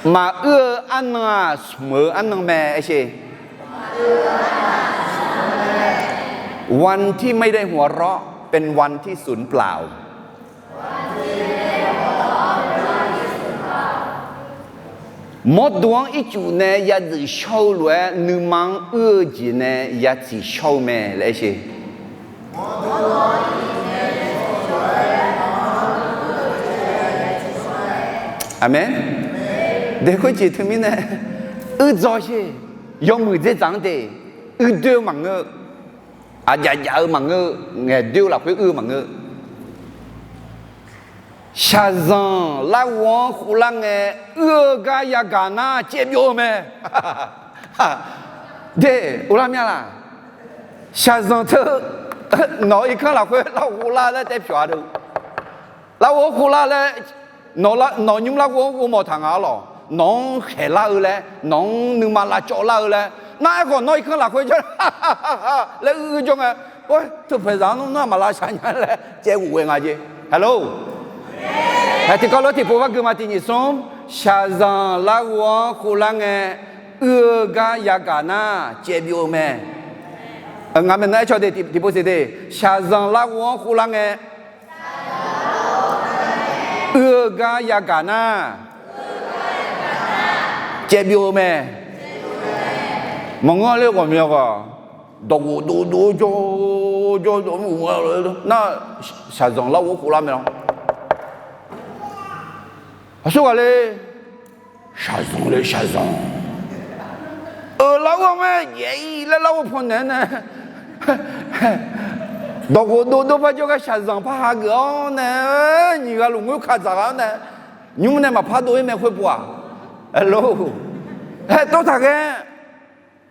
Maquir-eu arnan-aq, smq-eu arnan mae. Aer sher. วันที่ไม่ได้หัวเราะ เป็นวันที่สูญเปล่า Mawrdo-anr ircuf nae yadzuif shawr-eu lof-aer, nuima-anr uir-eu jeq nae yatsiq shawr-eu mae laer aer sher. Aqmeq. De, khoerjeq teumirnae uir dzaw sher. Yawmuiq dzerdzaq-anr de, uir doer-eu maqngeur. Aqjaf jaf-eu maqngeur. Ngaeq doer-eu lafkhoer uir-eu maqngeur. Shaqzanq larghov-anr khoflar ngae, uir-eu gar yagaq nar caevbyov-eu mae. De, uvlar mya laq? Shaqzanq teu, nawq-eu irkanr lafkhoer larghov khoflar laer taef pyawq-a deu. Larghov-anr khoflar laer, nawq nymr larghov-anr ghovmawf taq nga-ar lawq. Nawq-anr khaeqlar-eu laer, nawq-anr nuima lavcawv lar-eu laer, nar aerkhawf nawr irkanr lafkhoer jawr laer uir jawr ngae, teupaeqzaq-anr nawr maq lavshaq nya laer caev ghof ghae nga jeq. Halo. Hae tiqkawv lof-aer tiqpov par gui ma. Tiq nyiq smr, shaqzanq larghov-anr khoflar ngae, uir-eu gar yagaq nar caevbyov-eu mae. Ngaq maeqnan aer caw de, tiqpov siq de. Shaqzanq larghov-anr khoflar ngae, uir-eu gar yagaq nar, caevbyov-eu mae. Maqngeur ler ghawqmya ghaq, dawqghof dovdov jawr jawr nar, shaqzanq larghov-anr khoflar mae lawr. Aqsurghaq le, shaqzanq le shaqzanq. Euq, larghov-anr mae, jaeq-ir laer larghov paw naeq-aer nae, dawqghof dovdov par jawrgar shaqzanq par hageuf-awr nae, nyiq ghaq lmqngoer kaq dzaq ghaq-awr nae, nymr nae maqpar dov-ir mae khoerpuq-aq. Aqlor, haer tov taq ghae.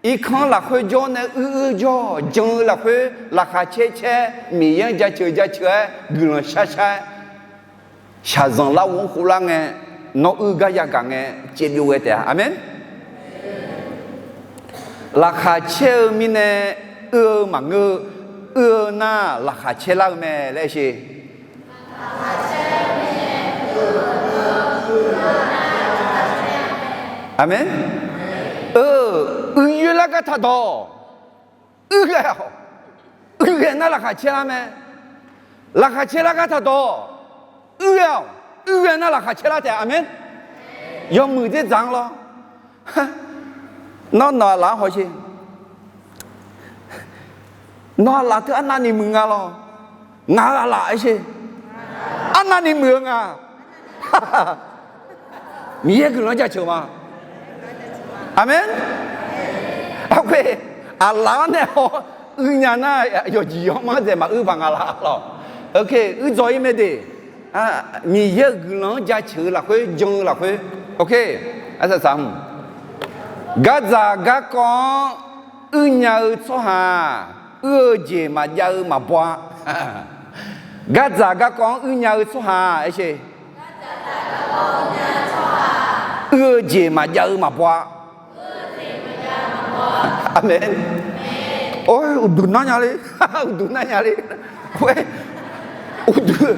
Irkanr lafkhoer jawr nae uir uir jawr, jan-eu lafkhoer laqkhaq caer caer, Miqyaer-anr jaceuq jaceuq-aer guiqlanq shar shar-aer, shaqzanq larghov-anr khoflar ngae, nawr uir gar yagaq ngae, caevbyov ghae taef-a. Aqmeq. Laqkhaq caer-eu mirnae uir-eu maqngeur. Uir-eu nar laqkhaq caer lar-eu mae laer aer sher. Aqmeq. Uiyoer lar gar taqdawq. Uir ghae-awq. Uir ghae nar laqkhaq caer lar mae. Laqkhaq caer lar gar taqdawq. Uir ghae-awq. Uir ghae nar laqkhaq caer lar taef. Aqmeq. Yawmuiq dzerdzaq-anr lawr. Nawr nawq aqlaf-anr hawsher. Nawq aqlaf teu arnavni muiq nga lawr. Ngaq-euq aqlaf aer sher. Arnavni muiq-eu nga. Miqyaer guiqlanq-anr jaceuq ma. Aqmeq. Aqlaf-anr nae haw uir nya nar, yawqjeq yawqmar dzaeq maquir paq nga laf lawq. Uir dzaw-ir mae de. Miqyaer-euq guiqlanq-anr jaceuq-eu lafkhoer, jan-eu lafkhoer. Arsaq saq hmq. Gardzaq garkawv-anr uir nya-eu tsawrhaq, uir-eu jeq maqjav-eu maqbaw-a. Gardzaq garkawv-anr uir nya-eu tsawrhaq aer sher. Uir-eu jeq maqjav-eu maqbaw-a. Aqmeq. Or, uqduq nar nya le. Uqduq nar nya le. Khoer, Uqduq,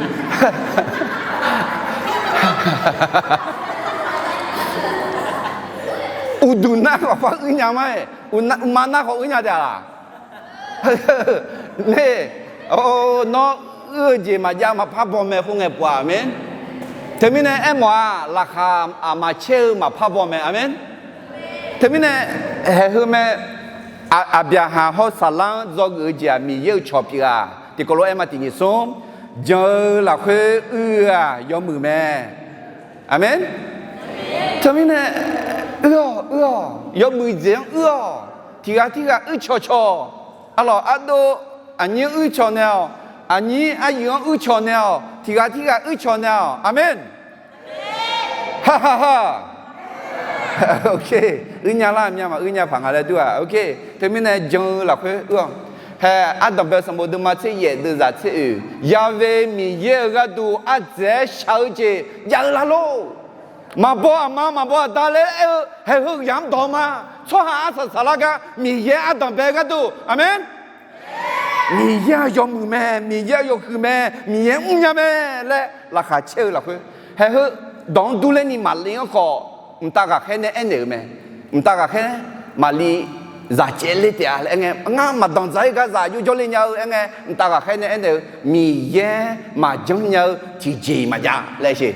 uqduq nar khawf par uir nya ma-aer, uqma nar khawf uir nya taef-a laq? Nar, nawr uir-eu jeq maqjav maqpar baw mae khoerngae pov-aq, aqmeq. Teumirnae aermawf-aq, laqkhaq aqma caer-eu maqpar baw mae, aqmeq. Teumirnae haeq heu mae, Aqbyaqhaq hawr Saqlar-anr dzawgeuf-eu jeq-aq, Miqyaer-euq cawq pyeuf-aq, tiqkawv lof-aer ma tiq nyiq smr, jan-eu lafkhoer uir-eu-aq yawmuiq mae. Aqmeq. Teumirnae uir-awq, uir-awq, yawmuiq jeq-anr uir-awq. Tiqghaq tirghaq uir cawqcawq. Arlawq ardov, aqnyir uir cawq naeq-awq. Aqnyir aryuif-anr uir cawq naeq-awq. Tiqghaq tirghaq uir cawq naeq-awq. Aqmeq. Hahaha. Ok, uir nya lar, myav maquir nya paq nga laer dur-aq. Ok, teumirnae jan-eu lafkhoer uir-awq. Hae, Ardanqbae sanqbof deuvma tser yaef deuvzaq tser oeq, Ya'we Miqyaer-euq gharduq ardzaeq-aer shaq-eu jeq jav-eu lar lor. Maqbaw aqma maqbaw aqda laer aer-eu haeq heu yamq dawq ma. Tsawrhaq arsaq saqlar gar Miqyaer Ardanqbae gharduq, aqmeq. Miqyaer-aq yawmuiq mae, Miqyaer-aq yawhuiq mae, Miqyaer mrnya mae laer laqkhaq caer-eu lafkhoer, haeq heu dawq-anr durler ni maqle-anr khawf, mqtav ghaqkhaer nae aernaeq-eu mae. Mqtav ghaqkhaer maqli zaq caev ler taef-a laer aerngae, ngar maqdanq dzaq-ir gar zaq yawjawr le nya-eu aerngae, mqtav ghaqkhaer nae aernaeq-eu, Miqyaer maqjanr nya-eu tiqjeq-iq maqjav laer sher.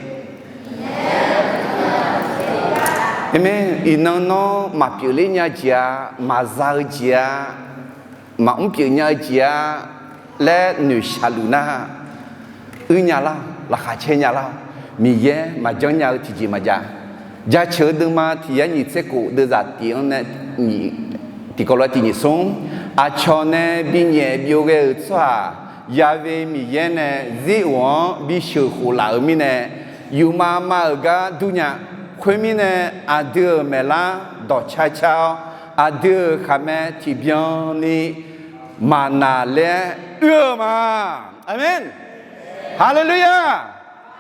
Aqmeq. Iqnan nawr maqpyeuf ler nya jeq-a, maqza-eu jeq-a, maqmr pyeuf nya-eu jeq-a laer noeqshaq luf nar, uir nya lar-awq, laqkhaq caer nya lar-awq. Miqyaer maqjanr nya-eu tiqjeq maqjav. Jaceuq-eu deuvma tiq yar nyiq tser khof deuvzaq tiq-anr nae tiqkawv lof-aer tiq nyiq smr, aqcawq nae binyaef byov ghae-euq tsawrhaq, Ya'we Miqyaer nae zir of-anr bisheuq khof laf-euq mirnae, yufmav mav-euq gar dur nya. Khoermirnae, aqdui-euq maeqlar dawqcar car-awr, aqdui-euq khaqmae tiqbyan ni maqnaq laer oe-eu ma. Aqmeq. Haleluya.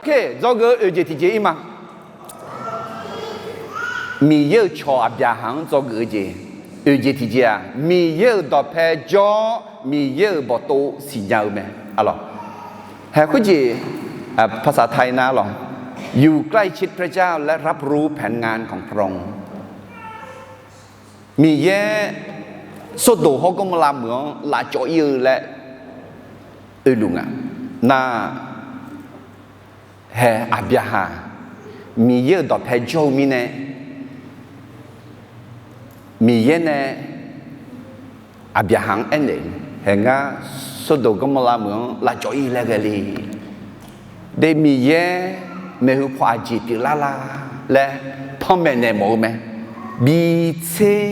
Dzawgeuf-eu oeq jeq tiqjeq-ir ma. Miqyaer-euq cawq Aqbyaqhaq-anr dzawgeuf-eu jeq, oeq jeq tiqjeq-aq, Miqyaer-euq dawqpae jawr-awr Miqyaer-euq bawqtov siqnya-eu mae. Arlawq, haeq khoerjeq, ภาษาไทย nar lawq, อยู่ใกล้ชิดพระเจ้าและรับรู้แผนงานของพระองค์ Miqyaer Sordoq hawr Gawrmawrlav meuq-anr lavcawv-ir-eu laer oeluf nga. Nar, haeq Aqbyaqhaq Miqyaer-euq dawqpae jawr-eu mirnae, Miqyaer nae Aqbyaqhaq-anr aernaeq-eu, haeq ngar Sordoq Gawrmawrlav meuq-anr lavcawv-ir laer ghae le. De Miqyaer maeqhu paw aqjeq pyeuflar la laer panmaeq naeq mawf-eu mae. Bitser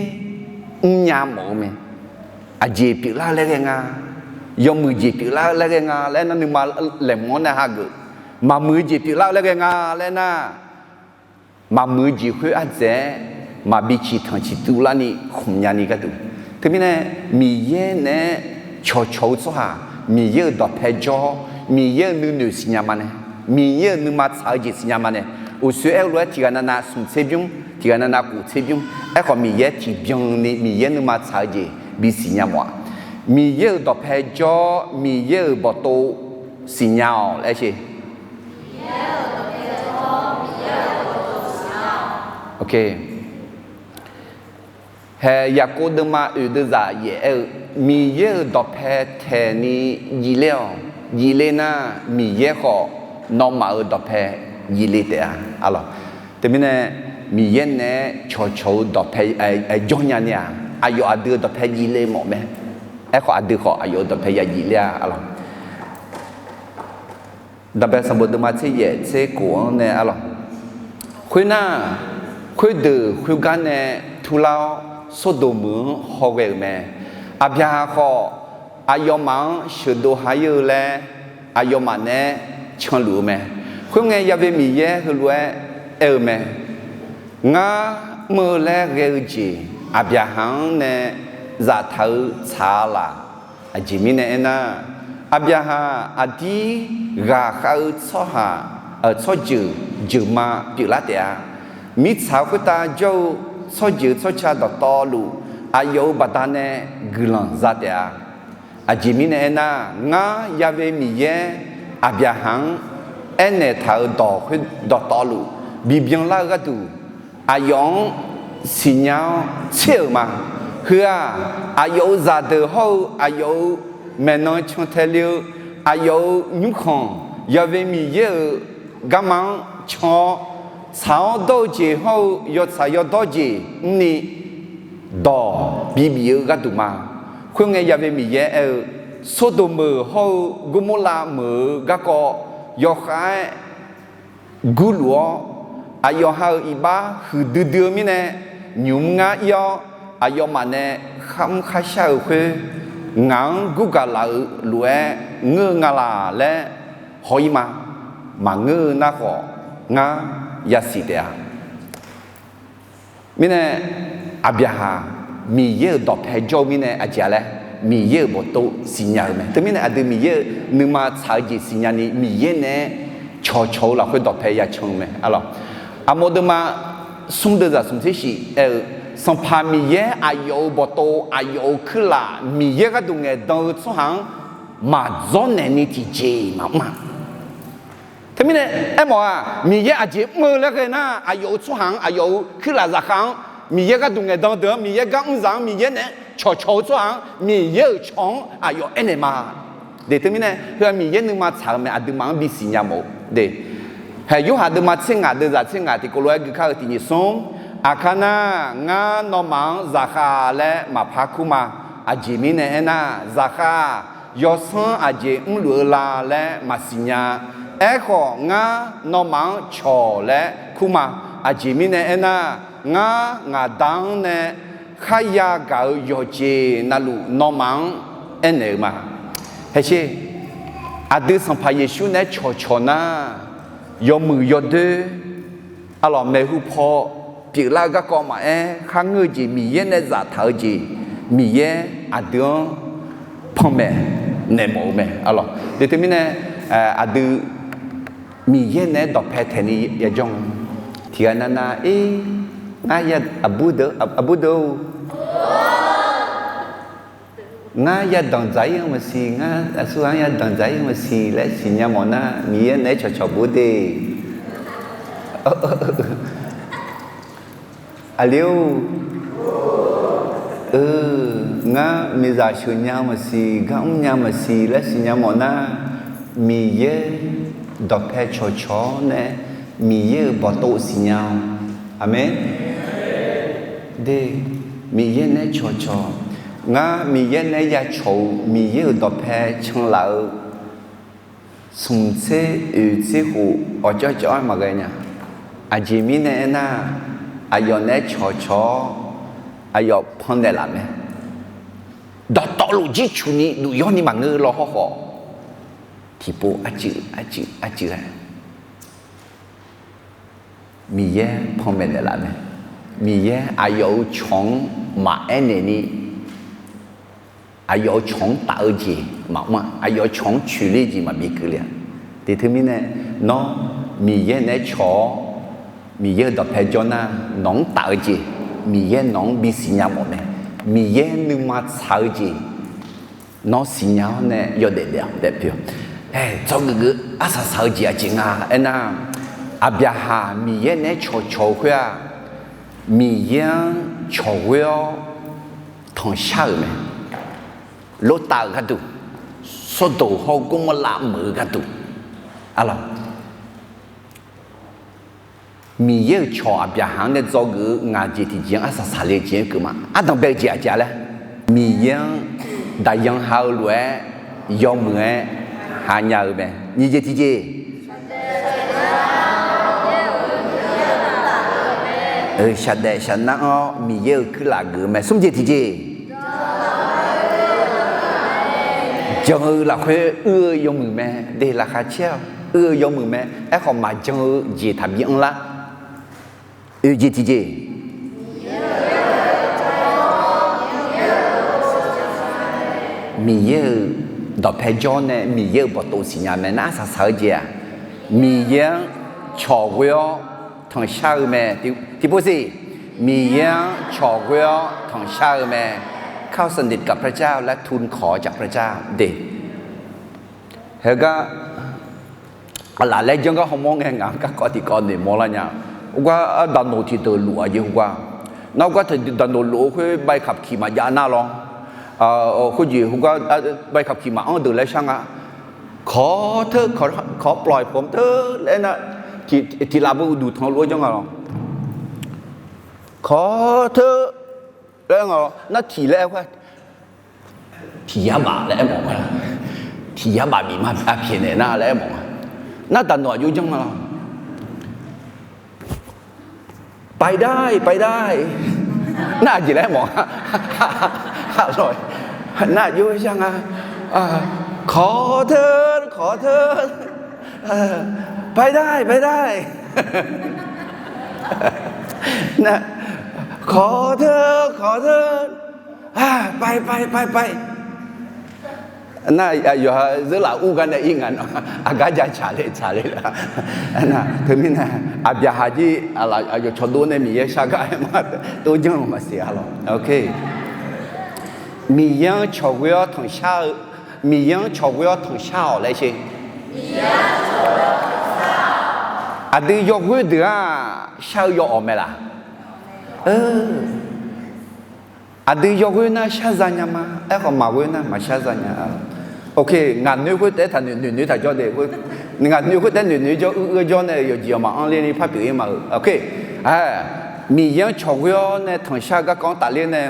mrnya mawf-eu mae. Aqjeq pyeuflar laer ghae nga, yawmuiq jeq pyeuflar laer ghae nga laer nar nuima laeqhmq-anr nae hageuf. Maqmuiq-eu jeq pyeuflar laer ghae nga laer nar, maqmuiq-eu jeq khoer ardzaeq-aer maqbi ciqtanq ciqtuv larni khmq nyani gharduq. Teumirnae, Miqyaer naeq-aer cawqcawq-eu tsawrhaq, Miqyaer-euq dawqpae jawr, Miqyaer-euq nuinoeq siqnya ma nae, Miqyaer-euq nuima tsaq-eu jeq siqnya ma nae, uqshoe aer-eu lof-aer tiqghaq navnav smq tser bymr, tiqghaq navnav kof tser bymr. Aerkhawf, Miqyaer tiqbyan ni Miqyaer nuima tsaq-eu jeq bisiq nya mawf-aq, Miqyaer-euq dawqpae jawr, Miqyaer-euq bawqtov siqnya-awq laer sher. Hae, Yaqkov deuvma oeq deuvzaq yaef aer-eu, Miqyaer-euq dawqpae taeqni jifler-awq. Jifler nar, Miqyaer khawf nawmaf-euq dawqpae jifle taef-a. Arlawq, teumirnae Miqyaer naeq-aer cawqcawq-eu dawqpae jawr nya ni-aq, aqyawf aqdui-euq dawqpae jifle mawf mae. Aerkhawf, aqdui khawf aqyawf-euq dawqpae ya jifler-a. Arlawq, Daqbae sanqbof deuvma tser yaef tser kof-anr nae arlawq. Khoernar, khoerdeuq khoergar nae turlar-awr, Sordoq meuq-anr hawghae-euq mae. Aqbyaqhaq khawf, aqyawfmaf-anr sheuqdov ha-ir-eu laer, aqyawfmaf naeq-aer canluf-eu mae. Khoerngae, Ya'we Miqyaer heulof-aer aer-eu mae. Ngar mr-eu laer ghae-eu jeq, Aqbyaqhaq-anr nae zaftaq-eu tsaq-a laq. Aqjeq mirnae aernar, Aqbyaqhaq aqdir ghaqkhav-eu tsawrhaq, tsawrjeuq jeuqma pyeuflar taef-a. Mirtsaq khoertav jawr-eu tsawrjeuq tsawrca dawqtawvluf, aqyawf-euq baqdanae guiqlanq za taef-a. Aqjeq mirnae aernar, ngar Ya'we Miqyaer Aqbyaqhaq-anr aernaeq taq-euq dawq khoer dawqtawvluf bibyan lar-eu gharduq, aqyawf-anr siqnya-awr tser-euq ma. Heu-aq, aqyawf-euq zaqdeuq hawr-eu aqyawf-euq maeqnan cantae le-eu aqyawf-euq nymrkhanq, Yaqve Miqyaer-euq garma-anr can-awr, tsaq-awr dawr-eu jeq hawr-eu yawtsaq yawdawr jeq mrni dawq bibif-eu gharduq ma. Khoerngae, Yaqve Miqyaer aer-eu, Sordoq meuq hawr-eu Gormorlav meuq-eu garkawv yawkhav-aer gurluf-awr, aqyawf ha-euq iqbax huiqdui dui-eu mirnae, nymq-mr ngar ir-awr, aqyawfmaf nae kharmr kharshar-euq khoer, ngaq-anr gurgaq laf-eu lof-aer ngeur-eu nga laq laer haw-ir ma. Maqngeur-eu nar khawf, ngar yasiq taef-a. Mirnae, Aqbyaqhaq Miqyaer-euq dawqpae jawr-eu mirnae aqjeq-a laer, Miqyaer-euq bawqtov siqnya-eu mae. Teumirnae aqdui Miqyaer-euq nuima tsaq-eu jeq siqnya ni Miqyaer naeq-aer cawqcawq-eu lafkhoer dawqpae yacan-eu mae. Arlawq, Aqmawf deuvma smr deuvzaq smq tser shif aer-eu, Sanqpaq Miqyaer aqyawf-euq bawqtov aqyawf-euq kuirlaf Miqyaer gharduq ngaeqdan-eu tsawrhaq-anr maqdzawr naeq ni tiqjeq maqmr-a. Teumirnae aermawf-aq, Miqyaer aqjeq mr-eu laer ghae nar, aqyawf-euq tsawrhaq-anr, aqyawf-euq kuirlaf zaqkhav-anr, Miqyaer gharduq ngaeqdan deuq-anr, Miqyaer gar mr zaq-anr, Miqyaer naeq-aer cawqcawq-eu tsawrhaq-anr, Miqyaer-euq cawq-anr aqyawf aernaeq ma. De teumirnae, heu-aq Miqyaer nuima tsaq-eu mae, aqduimaf-anr bisiq nya mawf-eu de. Haeq Yorhaq deuvma tser ngaq deuvzaq tser ngaq tiqkawv lof-aer gui kar-eu tiqnyif smr, Aqkar nar, ngar nawmaf-anr zaqkhav laer maqpar kur ma. Aqjeq mirnae aernar, zaqkhav-aq, yawsanr aqjeq mrluf-eu la laer maqsiq nya. Aerkhawf, ngar nawmaf-anr cawq laer kur ma. Aqjeq mirnae aernar, ngar ngaq Da-anr nae kharya gaq-euq yawqjeq navluf nawmaf-anr aernaeq-eu ma. Haeq sher, aqdui Sanqpaq Yeqsur naeq-aer cawqcawq nar, yawmuiq yawdoer, arlawq, maeqhu paw pyeuflar-eu garkawv maqaer, kharngeur-eu jeq, Miqyaer nae zaftaq-eu jeq, Miqyaer aqdui-anr panmaeq naeq mawf-eu mae. Arlawq, de teumirnae, aqdui Miqyaer nae-aer dawqpae taeq ni yajawr-a. Tiqghaq navnav, ir, ngar ya, aqbur deuq, aqbur deuq-or, ngar yadanq dzaq-ir-anr maqsiq, ngar aqsur-anr yadanq dzaq-ir-anr maqsiq laer siqnya mawf nar, Miqyaer nae-aer cawqcawq bur de. Aqli-or, eu, ngar miqzaq sheuq nya maqsiq, gar mr nya maqsiq laer siqnya mawf nar, Miqyaer dawqpae cawqcawq-awr nae, Miqyaer-euq bawqtov siqnya-awq. Aqmeq. De, Miqyaer nae-aer cawqcawq. Ngar Miqyaer nae-aer yacawq-eu Miqyaer-euq dawqpae canlaf-eu smq tser oeq tser khof awqcawv cawv-aer maqghae nya. Aqjeq mirnae aernar, aqyawf nae-aer cawqcawq-awr, aqyawf pannaeq laf mae. Dawqtawvluf jircuf ni duq yawr ni maqngeur law hawrkhawf, tiqpov arcuiv arcuiv arcuiv-aer Miqyaer panmaeq naeqlaf mae. Miqyaer aqyawf-euq cawq-anr maqaer naeq ni, aqyawf-euq cawq-anr taf-eu jeq maqmr-a, aqyawf-euq cawq-anr coeqler jeq maqbi keuvle-a. Tiqteumirnae, nawr Miqyaer naeq-aer cawq-awr, Miqyaer-euq dawqpae jawr nar, nawq-anr taf-eu jeq, Miqyaer nawq-anr bisiq nya mawf mae. Miqyaer nuima tsaq-eu jeq, nawr siqnya-awr nae yawdaef daef-awq daef pyeuf-awq. Ae, dzawgeuf geuf arsaq saq-eu jeq aqjeq nga aernar, Aqbyaqhaq Miqyaer naeq-aer cawqcawq-eu khoer-aq, Miqyaer-anr cawqghoer-awr tanqshar-euq mae. Lortav-euq gharduq, Sawrdoq hawr-eu Gormawrlav meuq-eu gharduq, arlawq, Miqyaer-euq cawq Aqbyaqhaq-anr nae dzawgeuf-eu ngaq jeq tiqjeq-anr arsaq saqle-eu jeq-anr keuv ma. Ardanq bae-eu jeq aqjeq-a laer, Miqyaer-anr daqyan ha-eu lof-aer yawmuiq-aer ha nya-eu mae. Nyiq jeq tiqjeq, shaqdaef shaqnar-awr Miqyaer-euq kuirlaf geuf-eu mae. Smr jeq tiqjeq, jan-eu lafkhoer uir-eu yawmuiq mae. De laqkhaq caer-awq, uir-eu yawmuiq mae. Aerkhawf maqjan-eu jeq taqbi anrlar. Oeq jeq tiqjeq, Miqyaer-euq dawqpae jawr nae Miqyaer-euq bawqtov siqnya mae. Nar arsaq saq-eu jeq-aq, Miqyaer-anr cawqghoer-awr tanqshar-eu mae. Tiqpov siq, Miqyaer-anr cawqghoer-awr tanqshar-eu mae. ข้าสนิทกับพระเจ้า และทูลขอจากพระเจ้า de. Heugar Aqlaf laer janr gar hawmawr ngae ngaq-anr garkawv tiqkawv noeqmawr lar nya. Khoergar daqnoq tiqdeuq luf-aq jeq khoergar. Nar khoergar daqnoq luf-eu khoer ใบขับขี่ maqjav nar lawr. Khoerjeq khoergar ใบขับขี่ maqanr deuq laer shar nga. ขอเถอะ ขอปล่อยผมเถอะ laer nar, tiqlaf beu uqduq tanq lof-aer janr nga lawr. ขอเถอะ laer nga lawr. Nar tiq laer aer khoer, tiq yar baf laer aermawf nga. Tiq yar baf bif ma, aqpyaeq naeq nar laer aermawf nga. Nar daqnoq aqjox janr nga lawr. ไปได้ ไปได้ nar aqjeq laer aermawf nga. Nar aqjox shar nga. ขอเถอะ ขอเถอะ ไปได้ ไปได้ ขอเถอะ ขอเถอะ ไปไปไปไป Nar yawqha zeurlaf ur gar nae ir nga nawr, aqgar ja tsaq le tsaq le la. Teumirnae, Aqbyaqhaq jir aqyawf cawqdov nae Miqyaer shar gar aer ma, tov janr-eu maqsiq-a lawq. Miqyaer-anr cawqghoer-awr tanqshar-eu, Miqyaer-anr cawqghoer-awr tanqshar-awq laer sher. Aqdui yawghoer deuq-aq shar-eu yawawq mae laq? Aqdui yawghoer nar shar za nya ma. Aerkhawf maqghoer nar maqshar za nya. Ok, ngaq noeq khoertav taqnoeq noeq noeq taq jawr de. Ngaq noeq khoertav noeq noeq jawr uir uir jawr nae yawqjeq yawqmaf anr ler ni par pyeuf-ir ma-euq. Ok, Miqyaer-anr cawqghoer-awr nae tanqshar garkawv-anr tafler nae,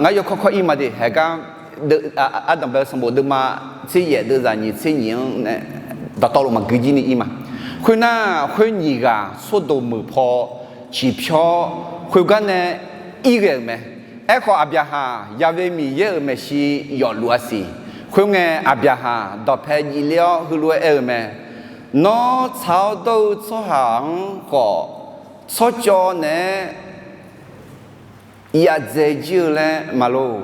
ngar yawkawr kawr ir ma de. Haeqgar, ardanqbae-eu sanqbof deuvma tser yaef deuvzaq nyiq tser nyiq-anr nae dawqtawvluf maqgui jir ni ir ma. Khoernar, khoer nyiq ghaq Sordoq meuq paw ciqpyawr khoergar nae ir ghae-euq mae. Aerkhawf, Aqbyaqhaq yawe Miqyaer-euq maeqshi yawfluf-a siq. Khoerngae, Aqbyaqhaq dawqpae jivler-awr heulof-aer aer-eu mae. Nawr tsaq-awr dawr-eu tsawrhaq-anr khawf, tsawrcawv naeq-aer yadzae jir-eu laer maqlor.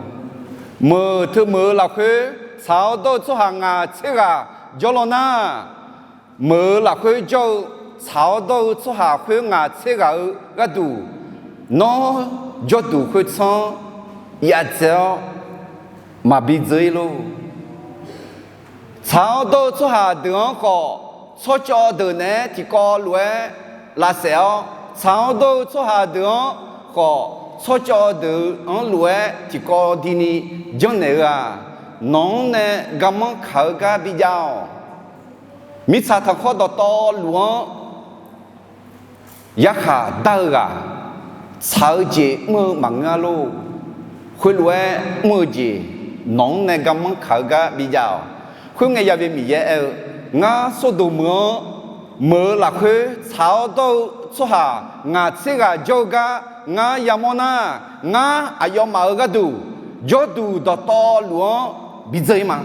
Meuq teu meuq-eu lafkhoer tsaq-awr dawr-eu tsawrhaq ngaq tser ghaq jawr law nar, meuq-eu lafkhoer jawr-eu tsaq-awr dawr-eu tsawrhaq khoer ngaq tser ghaq-eu gharduq, nawr jawrduq khoertsanr yadzae-awr maqbi dzeur-ir lor. Tsaq-awr dawr-eu tsawrhaq deuq-anr khawf, tsawrcawv deuq naeq-aer tiqkawv lof-aer lavsaef-awr, tsaq-awr dawr-eu tsawrhaq deuq-anr khawf, tsawrcawv deuq-anr lof-aer tiqkawv dini janrnaeq-eu-aq, nawq-anr nae garmanr kaq-eu gar bijav-awq. Mirtsaq tanqkhawr dawqtawvluf-anr yarkhaq dar-eu ghaq, tsaq-eu jeq mr-eu maqngeur-a lor. Khoerlof-aer mr-eu jeq nawq-anr nae garmanr kaq-eu gar bijav-awq. Khoerngae, yawe Miqyaer aer-eu, Ngar Sordoq meuq-anr meuq-eu lafkhoer tsaq-awr dawr-eu tsawrhaq ngaq tser ghaq jawr-eu gar ngar yamawr nar, ngar aqyawfmaf-euq gharduq jawrduq dawqtawvluf-anr bidzeur-ir ma.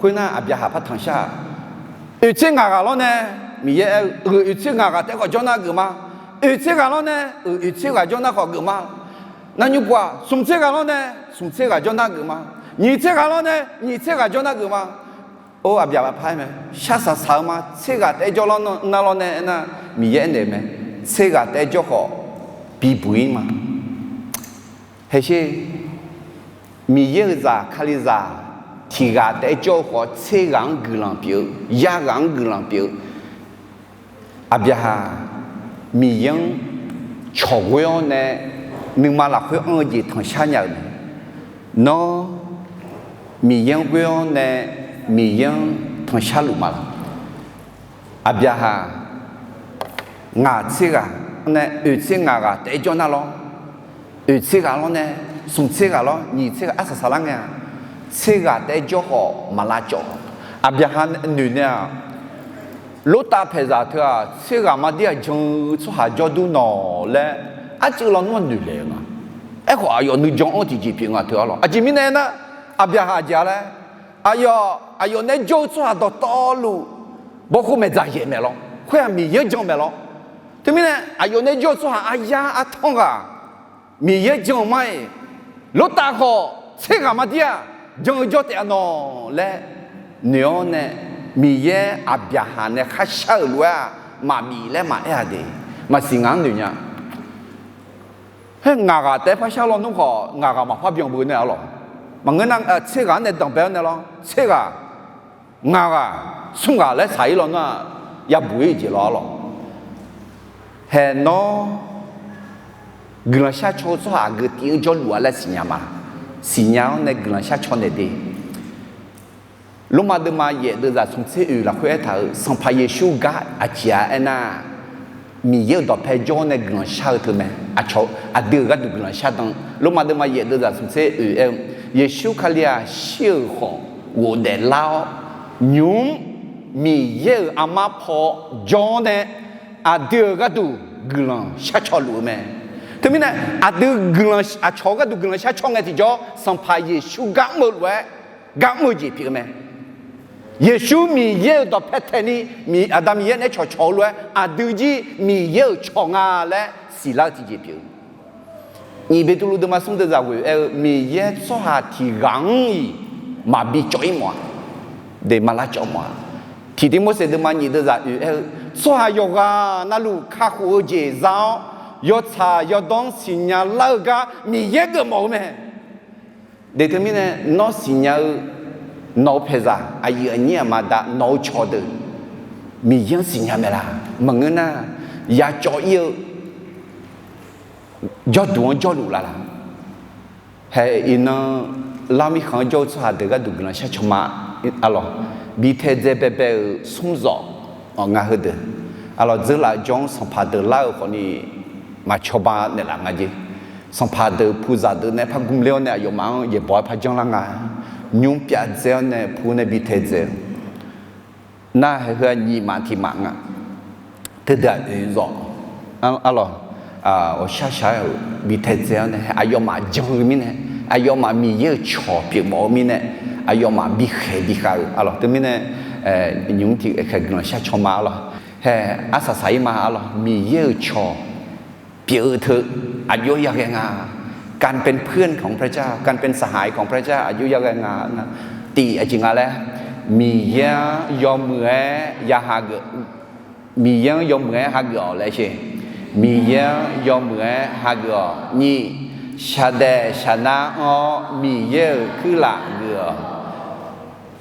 Khoernar, Aqbyaqhaq par tanqshar-aq, oeq tser ngaq ghaq lawr nae, Miqyaer aer-eu, oeq tser ngaq ghaq taef-aer khawf jawr nar geuf ma. Oeq tser ghaq lawr nae, oeq tser ghaq jawr nar khawf geuf ma. Nar nymr pov-aq, smq tser ghaq lawr nae, smq tser ghaq jawr nar geuf ma. Nyiq tser ghaq lawr nae, nyiq tser ghaq jawr nar geuf ma. Or, Aqbyaqhaq par-aer mae, shar saq saq-eu ma. Tser ghaq taef-aer jawr nar lawr nae aernar, Miqyaer aernaeq-eu mae, tser ghaq taef-aer jawr khawf bibuq-ir ma. Haeqsher, Miqyaer-euq zaq Kalizaq tiq ghaq taef-aer jawr-eu khawf, tser ghaq-anr guiqlanq pyeuf-eu, yar ghaq-anr guiqlanq pyeuf-eu. Aqbyaqhaq Miqyaer-anr cawqghoer-awr nae nuima lafkhoer anr-eu jeq tanqshar nya-euq mae. Nawr Miqyaer-anr ghoer-awr nae Miqyaer-anr tanqshar luf ma laq? Aqbyaqhaq ngaq tser ghaq-anr nae oeq tser ngaq ghaq taef-aer jawr nar lawr, oeq tser ghaq lawr nae, smq tser ghaq lawr, nyiq tser ghaq arsaq saqlar ngae-aq, tser ghaq taef-aer jawr khawf maq lavcawv. Aqbyaqhaq noeq nae-aq, Lortav paeqzaq teu-aq, tser ghaq maqdir-aq jan-eu tsawrhaq jawr dur nawq laer arcuiv lawnmr-anr noeq laeq-eu nga. Aerkhawf, aqyawf nuijan-anr tiqjeq pyeuf nga teu-a lawq. Aqjeq mirnae aernar, Aqbyaqhaq aqjeq-a laer, aqyawf, aqyawf nae jawr-eu tsawrhaq dawqtawvluf bawkhov maeqdzaq yaeq maeq lawr. Khoer-aq Miqyaer-anr jan maeq lawr. Teumirnae aqyawf nae jawr-eu tsawrhaq aryar artanr ghaq Miqyaer jan-eu ma-iq, Lortav khawf tser ghaq maqdir-aq jan-eu jawr taef-a nawq laer noeq-awr nae, Miqyaer Aqbyaqhaq nae kharshar-euq lof-aer-aq maqbif laer maqaer-a de. Maqsiq ngaq-anr noeq nya. Haer, ngaq ghaq taef-aer par shar lawnmr khawf, ngaq ghaq maqpar byan beu nae-a lawq. Maqngeur nar, tser ghaq-anr nae danqbae-awr nae lawr, tser ghaq, ngaq ghaq, smr ghaq laer shaq-ir lawnmr-aq, yabuq-ir jeq lawr lawq. Hae nawr guiqlanq shar caw-eu tsawrhaq aqgeu tiv-eu jawrluf-a laer siqnya ma. Siqnya-awr nae guiqlanq shar caw naeq de. Lormav deuvma yaef deuvzaq smq tser oeq lafkhoer aertaq-euq Sanqpaq Yeqsur gar aqjeq-a aernar, Miqyaer-euq dawqpae jawr-awr nae guiqlanq shar-eu teu mae. Aqcawq aqdui-euq gharduq guiqlanq shar dan. Lormav deuvma yaef deuvzaq smq tser oeq aer-eu, Yeqsur Kali-aq shir-euq khawf ghofdaef lar-awr, nymq-mr Miqyaer-euq armar paw jawr-awr nae aqdui-euq gharduq guiqlanq shar caw luf-eu mae. Teumirnae aqdui guiqlanq aqcawq-eu gharduq guiqlanq shar caw ngae tiqjawr Sanqpaq Yeqsur gar mr-eu lof-aer gar mr-eu jeq pyeuf-eu mae. Yeqsur Miqyaer-euq dawqpae taeqni, Aqda Miqyaer naeq-aer cawqcawq-eu lof-aer aqdui jir Miqyaer-euq cawq nga laer siqlar-eu tiqjeq pyeuf-eu. Nyiq Beqtuvluv deuvma smr deuvzaq ghoeq aer-eu, Miqyaer tsawrhaq tiq ghaq-anr-iq maqbi cawv-ir mawf-a, de maqlar cawv mawf-a. Tiq Tivmorseq deuvma nyiq deuvzaq oeq aer-eu, tsawrhaq yawqghaq navluf kakhof-eu jeq za-awr, yawtsaq yawdawr-anr siqnya lar-eu gar Miqyaer geufmawf-eu mae. De teumirnae nawr siqnya-eu nawq-eu paeqzaq aqyuif aqnyir aqma aqda nawq-eu cawq deuq Miqyaer-anr siqnya mae laq? Maqngeur nar, ya cawv-ir-eu jawrduq-anr jawrluf laf laq? Hae iqnan lar mirkhanq-anr jawr-eu tsawrhaq deuq gharduq guiqlanq shar caw ma. Arlawq, bi taedzae baebae-euq smr zawq nga heudeuq, arlawq, dzeurlaf-eu jawr-anr sanqpaq deuq lar-eu khawfni maqcawba naeqlaf nga jeq. Sanqpaq deuq puqzaq deuq nae par gmr ler-awr nae aqyawfmaf-anr yaeqbawq-aer par janrlar nga. Nymr pyavdzae-awr nae pu nae bi taedzae-eu nar, hae heu-aq nyiq maf tiq maf nga. Teudeuq-aq oeq zawq, arlawq, ghawqshaq shaq-aer-euq bi taedzae-awr nae aqyawfmaf jan-eu mirnae, aqyawfmaf Miqyaer-euq cawq pyeufmawf-eu mirnae, aqyawfmaf bikhaeq bikhav-eu, arlawq, teumirnae nymq-mr tiq khaeq guiqlanq shar caw ma, arlawq. Hae arsaq saq-ir ma, arlawq, Miqyaer-euq cawq pyeuf-eu teu aqjox yaghae nga. การเป็นเพื่อนของพระเจ้า การเป็นสหายของพระเจ้า aqjox yaghae nga. Tiq aqjeq nga laer, Miqyaer-anr yawmuiq-aer ya hageuf, Miqyaer-anr yawmuiq-aer hageuf-awq laer sher. Miqyaer-anr yawmuiq-aer hageuf-awq. Nyiq, shaqdaef shaqnar anr-awr Miqyaer-euq kuirlaf geuf-awq.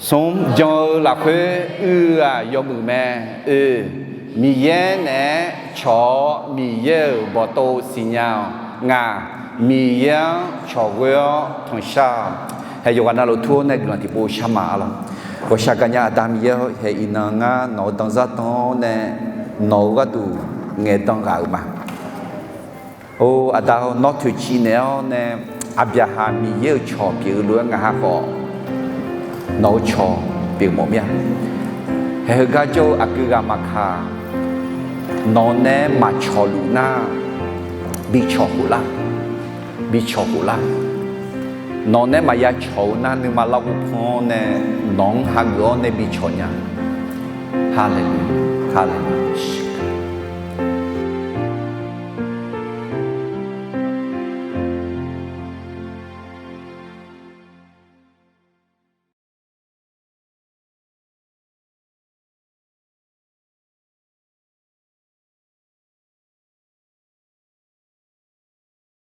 Smr, jan-eu lafkhoer uiq-aq yawmuiq mae. Oe, Miqyaer naeq-aer cawq-awr Miqyaer-euq bawqtov siqnya-awq. Ngaq, Miqyaer-anr cawqghoe-awr tanqshar-awq. Hae yawqghaq navluf tur-awr nae guiqlanq tiqpov shar ma, arlawq. Ghawqshaq gaqnya Aqda Miqyaer-or, hae iqnan ngar nawq-eu danzar dan-awr nae nawq-eu gharduq ngaeqdan ghaq-euq ma. Or Aqda-or, nawr toeqciv naeq-awr nae Aqbyaqhaq Miqyaer-euq cawq pyeuf-eu lof-aer ngaq ha khawf nawq-eu cawq pyeufmawf mir-a. Hae heugar jawr-eu aqgeu ghaq maqkaq, nawq nae maqcawq luf nar, bi cawq khof lar, bi cawq khof lar. Nawq nae maqya cawq-eu nar, nuima larghov pan-awr nae nawq-anr hageuf-awr nae bi cawq nya. Haleluya, haleluya.